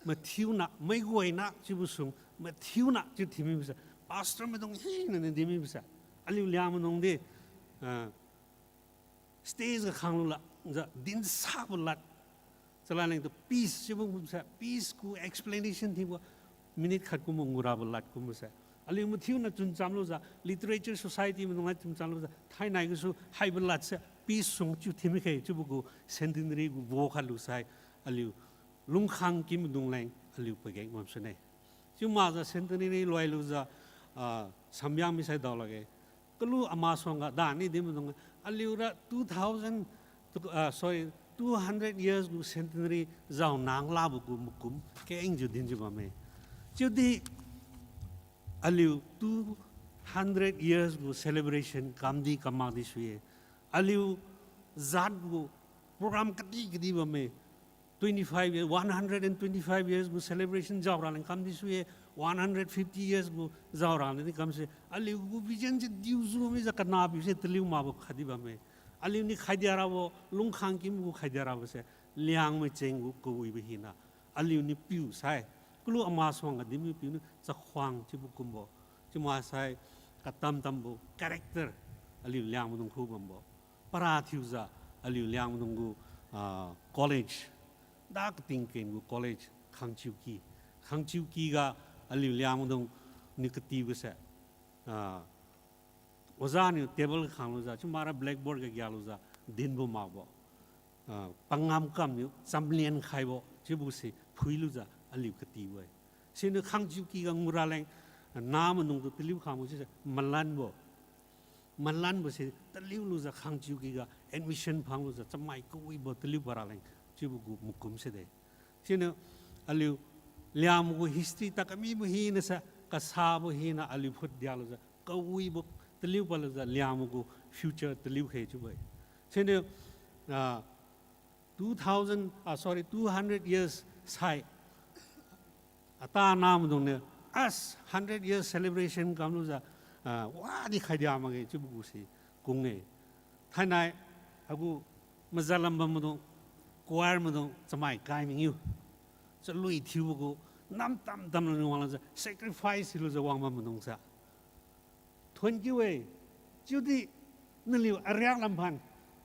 mathiuna, maiguina chiubo sung, mathiuna chiu thimibo sa, pastor maidung hina ni dinmibo sa. Aliu Liangmaidungdi, ah, stage ga khanglu la, jiu dinsabo lad. Chala lengtu peace chiubo kumsa, peace gu explanation thiubo, minute khat kumbo ngurabo lad kumbo sa. Aliu mathiuna chunchamlujiu, literature society maidung hai chunchamlujiu, thainai gasu haibo lad se, peace sung chiu thimi khe, chiubo gu centenary gu bo khat lusai, aliu lungkhang kim maidung leng, aliu pageng bam sune. Chiu makjiu centenary loilujiu, ah, samyang misai dao lakge. Kalu ama suangga dani din maidung, aliura two thousand, ah, sorry, two hundred years gu centenary jao nang labo gu makum kengjiu dinjiu bamme. Chiudi aliu two hundred years gu celebration kamdi kamakdi sui-e. Aliu jat gu program kadi kadi bamme. Twenty-five years, one hundred and twenty-five years gu celebration jao raleng kamdi sui-e, one hundred fifty years gu jao raleng di kamsui-e. Aliu gu vision se diuju mijiu kanapiu se taliu makbo khatdi bamme. Aliuniu khaidia rabo, lungkhang kim gu khaidia rabo se, Liangmai cheng gu kawibo hina. Aliuniu piu sai, kalu ama suangga dinmi piuniu chakhuang chiubo kumbo. Chiu maksai katam tambo character, aliu Liangmaidung khu bambo. Para thiujiu, aliu Liangmaidung gu, ah, college, da kating ken gu college, Khangchiuky. Khangchiuky ga aliu Liangmaidung niu katibo se, ah, oja niu table khanglujiu, chiu makra blackboard ga gialujiu, dinbo makbo. Ah, pangam kamniu chamlian khaibo, chiubo se phuilujiu aliu katibo-e. Siniu Khangchiuky ga nguraleng, namaidung tu taliu khangbo sise malanbo. Malanbo se taliu lujiu Khangchiuky ga admission phanglujiu chamai kawibo taliu paraleng chiubo gu makum side. Siniu aliu Liangmai gu history ta kamibo hinase kasabo hina aliu phut dialujiu kawibo taliu palujiu Liangmai gu future taliu khe chiubo-e. Siniu, ah, two thousand, ah, sorry, two hundred years sai, ata namaidung niu, as hundred years celebration kamlujiu, ah, wadi khaidia makge chiubo gu si kung-e. Thainai agu mazalam bam maidung, choir maidung chamai kai mangiu, chalui thiubo gu, nam tam tamlu niu wanglujiu sacrifice thiulujiu wang bam maidung sa thuon kiu-e. Chiudi naliu ariak lamphan,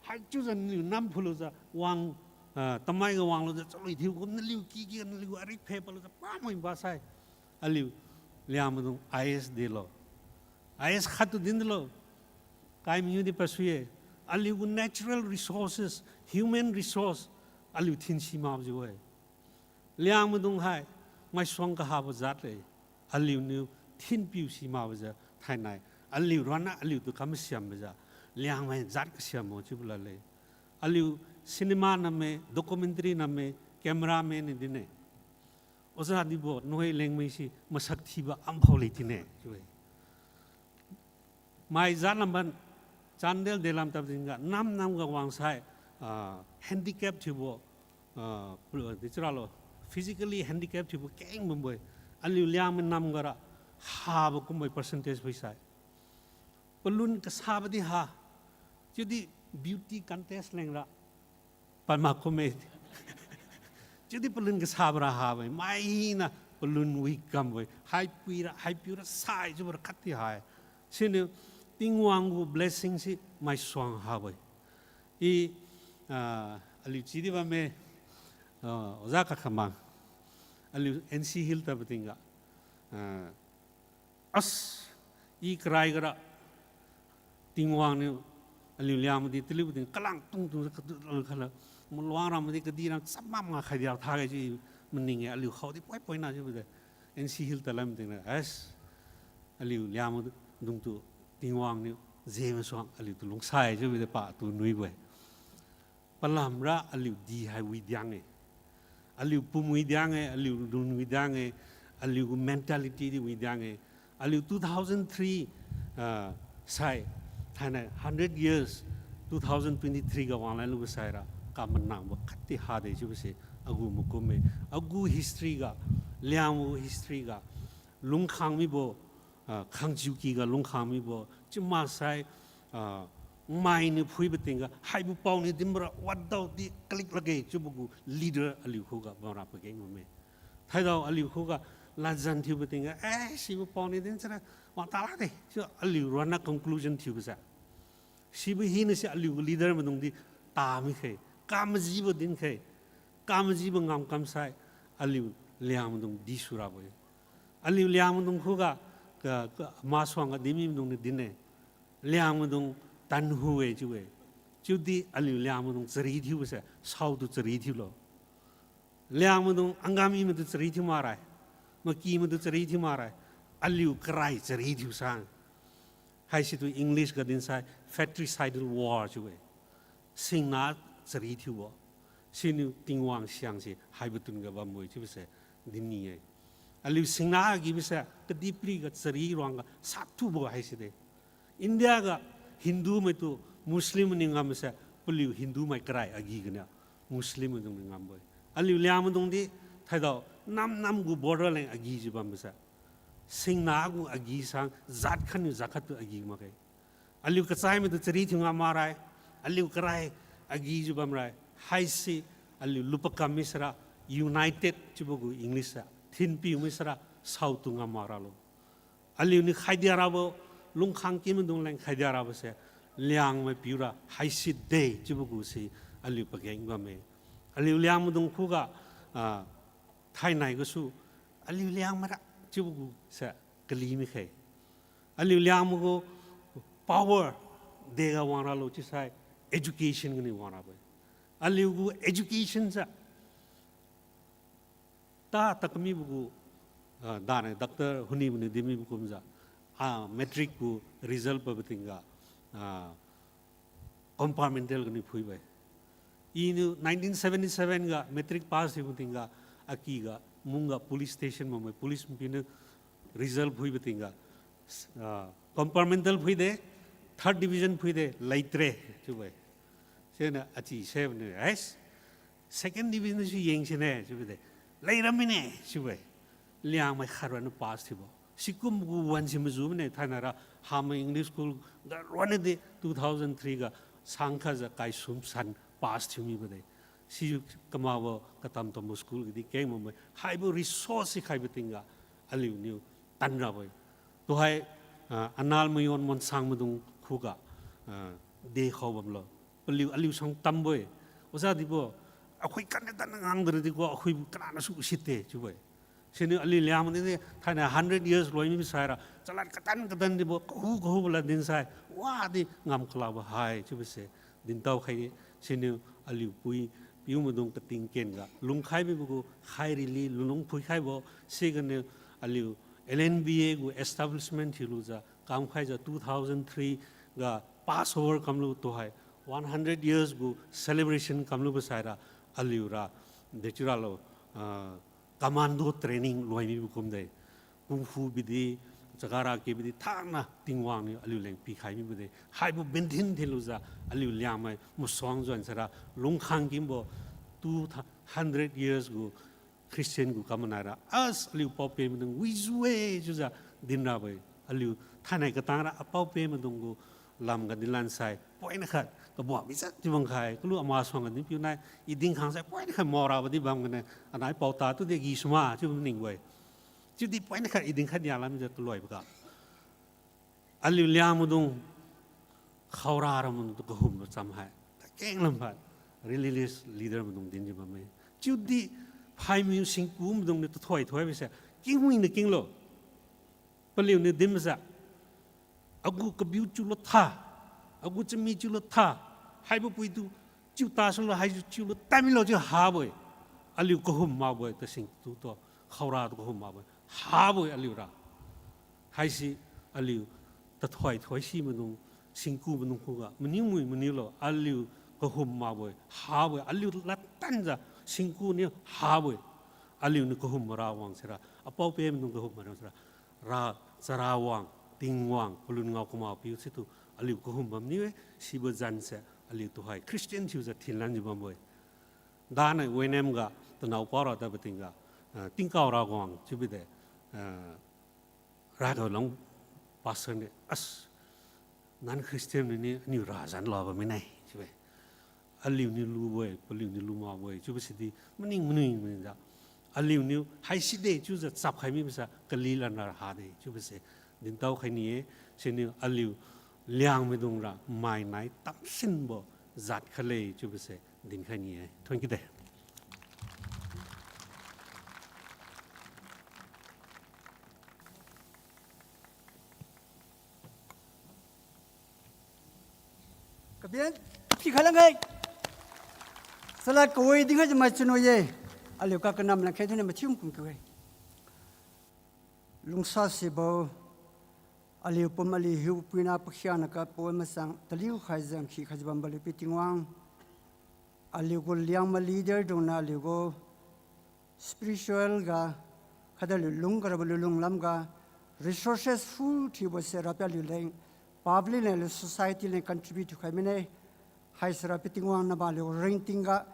haichiujiu naliu nam phulujiu wang, ah, tamai ga wanglujiu chalui thiu kum naliu kyky naliu arik phe palujiu pamai basai. Aliu Liangmaidung I A S delo. I A S khattu din delo. Kai mangiu di pasui-e. Aliu gu natural resources, human resource, aliu thinsi makjiu-e. Liangmaidung hai maisuang kahabo jat le, aliuniu thinpiu si makbojiu thainai, aliu ronna aliutu kam masiambojiu, Liangmai jat kasiambo chiubo lale. Aliu cinema namme, documentary namme, cameraman ni dinne. Oja dibo, noi lengmai si masak thibo amphao le tine chiu-e. Mai jat lamban, Chandel delam tab jingga nam namga wangsai, ah, handicap thiubo, ah, pu-, di chiralo, physically handicap thiubo keng bambo-e. Aliu Liangmai namga ra habo kumbo-e percentage phuisai. Palun kasabo di ha, chiudi beauty contest lengra pad mak kumme. Chiudi palun kasabo ra habo-e, maina palun wi kambo-e, haipiura, haipiura sai chiubo ra khatdi ha-e. Siniu Tingwang gu blessing si maisuang habo-e. I, ah, aliu chidi bamme, ah, oja kakhamang, aliu N C Hill tabo tingga, ah, as, i karai gara, Tingwang niu aliu Liangmai di taliu ting kalang tungtung kadu khala, maluang ram di kadi ram chamam nga khai diao tha gai ji maning-e, aliu khao di poi poina chiubo de. N C Hill talam tingna, as, aliu Liangmai dungtu Tingwang niu Jemasuang aliutu lungsai chiubi de patu nuibo-e. Palamra aliu di hai widiang-e. Aliu pum widiang-e, aliu lun widiang-e, aliugu mentality di widiang-e. Aliu two thousand three, ah, sai, thainai hundred years, two thousand twenty-three ga wanglai lubo saira, kamanangbo khatdi hade chiubose, agu makum-e, agu history ga, Liangmai history ga, lungkhang mibo, ah, khangjiuky ga lungkhang mibo, chiu maksai, ah, mainiu phuibo tingga, haibo paoniu dinbora, wadaodi kalik lakge, chiubo gu leader aliu khuga bamra pageng bamme. Thaidao aliu khuga ladjan thiubo tingga, eh, sibo paoniu din sara, wang ta lakde, chiu aliu ronna conclusion thiubo sa. Sibo hinase aliu gu leader maidungdi tami khe, kamajibo din khe, kamajibo ngamkam sai, aliu Liangmaidung di surabo-e. Aliu Liangmaidung khuga, ka, ka, masuangga dinmi maidungniu din-e. Liangmaidung tanhu-e chiu-e. Chiudi aliu Liangmaidung chari thiubo se, saotu chari thiulo. Liangmaidung angam imaitu chari thiu makra, maky maitu chari thiu makra, aliu karai chari thiu sang. Haisitu English ga dinsai fratricidal war chiu-e. Singna chari thiubo. Siniu Tingwang siangse haibo tun ga bambo-e chiubo se dinni-e. Aliu singna agibo se kadihpiriga chari ruangga sathubo haisi de. India ga Hindu maitu Muslim niu ngamse, paliu Hindu mai karai agi ganiu Muslim maidungniu ngambo-e. Aliu Liangmaidung di thaidao nam nam gu border leng agijiu bambo se, singna gu agi sang jat khatniu jat khattu agi makge. Aliu kachai maitu chari thiu ngam makra, aliu karai agijiu bamra, haise aliu lupakam mi sara, united chiubo gu English sa, thinpiu mi sara, saotu ngam makralo. Aliuniu khaidia rabo, lungkhang ky maidung leng khaidia rabo se, Liangmai piura haisi de chiubo gu se aliu pageng bamme. Aliu Liangmaidung khuga, ah, thainai gasu, aliu Liangmaira chiubo gu se kali mi khe. Aliu Liangmai gu power dega wangralo chiusai education ganiu wangrabo-e. Aliu gu education sa ta takmibo gu, ah, dane doctor Hunibo niu dinmibo kumjiu, ah, matric gu result pabo tingga, ah, compartmental ganiu phuibo-e. Iniu nineteen seventy seven ga matric pass thiubo tingga, akyga mungga police station bambo-e, police mapiuniu result phuibo tingga, ah, compartmental phuide, third division phuide, leidre chiubo-e. Siniu achi sebo niu, "Yes, second division si yeng sine," chiubo de. "Leiram mine," chiubo-e. Liangmai khat ronna pass thiubo. Sikum gu wan si maju mine, thainai ra Hamai English School ga ronna di two thousand three ga sang khatjiu kaisum san pass thiu mibo de. Si kamakbo katam tambo school gadi keng bamme. Haibo resource si khaibo tingga aliuniu tanrabo-e. Tuhai, ah, Anal Mayon Monsang maidung khuga, ah, dekhao bamlo. Paliu aliu sang tambo-e. Oja dibo, akhui kan tan ngangdra dibo, akhuibo kanana su usitte chiubo-e. Siniu aliu Liangmai di thainai hundred years loi mi saira, chalad katan katan dibo, kahu kahubo lad dinsai, wadi ngam kalabo hai chiubo se dintao khai-e. Siniu aliu pui piu maidung kating ken ga lungkhai mibo gu khai rili lunlung phuikhaibo, siganiu aliu L N B A gu establishment thiulujiu kamkhaijiu two thousand three ga Passover kamlu tuhai one hundred years gu celebration kamlubo saira aliura dechiuralo, ah, commando training loi mibo kumde. Kung fu bidi, chakara ke bidi, thangna Tingwang niu aliu leng pikhai mibo de. Haibo benthin thiulujiu aliu Liangmai masuang juan saira lungkhang kimbo two hundred years gu Christian gu kamanai ra, as aliu pao-peh maidung wijiu-e chiujiu dinrabo-e. Aliu thainai katang ra apao-peh maidung gu lamga dinlan sai, poina khat, kabuak bijat chiu bang khai, kalu amasuangga dinpiu nai, i dinkhang sai poina khat maorabo di bam gane, anai paota tudi agi suma chiu maningbo-e. Chiudi poina khat i dinkhai nia lamjiu kaloiboga aliu Liangmaidung, khaora ra maidungtu kahumbo cham hai, kakeng lam pha, religious leader maidung dinjiu bamme. Chiudi phaimiu singku maidungniu tathoi thoibo se, kingwi niu kinglo. Paliuniu dinjiu, agu kabiu chiulo tha, agu chami chiulo tha, haibo puitu chiuta sulo, haijiu chiulo tamilo chiu habo-e. Aliu kahum makbo-e, tasingtu tu, khaora tu kahum makbo-e, habo-e aliura. Haise aliu tathoi thoisi maidung, Singku maidung khuga, maniu mui maniu lo, aliu kahum makbo-e, habo-e, aliu ladtanjiu, singku niu habo-e, aliuniu kahumbo Rawang sira, apao-peh maidung kahum makbo sira, Ra, Charawang, Tingwang, palun ngao kamao piu situ, aliu kahum bamniu-e, sibo zan se, aliu tuhoi, Christian thiujiu thinlanjiu bambo-e. Danai Venem ga, tanao pao ra tadbo tingga, ah, Tingkao Rawang chiubi de, ah, Ragalang pastor niu, as, non-Christian niu ni, aniu razan labo mine, chiu-e. Aliuniu lubo-e, paliuniu lu makbo-e, chiubo sidi, maning manui maningjiu. Aliuniu, haisi de, chiujiu chapkhai mibo sa, kali lanra ha de, chiubo se, dintao khai ni-e, siniu aliu, Liangmaidung ra, mai nai tamsinbo, jat khatle, chiubo se, dinkhai ni-e. Thonkiu de. Kaben, pikhalang-e. Chalad kawi dinkhaijiu mai chunwi-e. Aliu ka kanam langkhai thune mathiu kum kiu-e. Lungsasibo, aliu pum aliu hiupuina pakhiangna kapui masang taliu khaijiu nkhi khaijiu bambo aliu pi Tingwang. Aliu gu Liangmai leader dungniu aliu gu spiritual ga, khatdi aliu lungkarabo aliu lunglamga, resources full thiubo se Rapiu aliu leng, public leng aliu society leng contribute thiukhai mine. Haisi Rapiu Tingwang nabaliu ringtingga,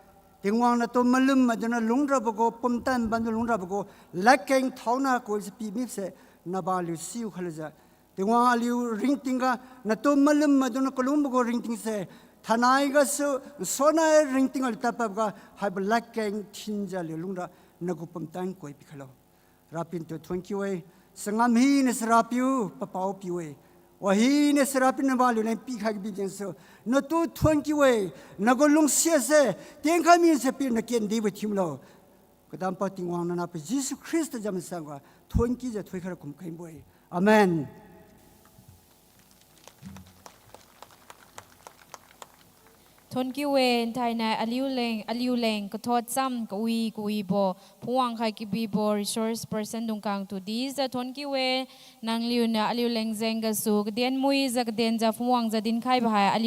Tingwang natu malum maidungniu lungrabo gu, pumtan bamniu lungrabo gu, ladkeng thaona kuise pimibose, nabaliu siu khalujiu, Tingwang aliu ringtingga, natu malum maidungniu kalungbo gu ringtingse, thainai gasu, nsuannai ringting aliu tadpadboga, haibo ladkeng thinjiu aliu lungra, nagu pumtan koi pikhailo. Rapiu natu thonkiu-e, sangam hinase Rapiu, papao piu-e. Wahina se Rapiu nabaliu leng pikhai kabi jengsu, natu thonkiu-e, nagu lungsiase, tienkhai mise pi nakendibo thiumlo. Kadampao Tingwang nanahpiu Jesu Khrista jam sangga, thonkiujiu thoikhai ra kumkhaibo-e. Amen. Thonkiu-e, nthainai aliu leng, aliu leng kathot cham kawi kawibo phungwang khai kabibo resource person dungkang tu dijiu thonkiu-e. Nangliuniu aliu leng jeng gasu kaden muijiu kadenjiu phungwangjiu dinkhaibo hai aliu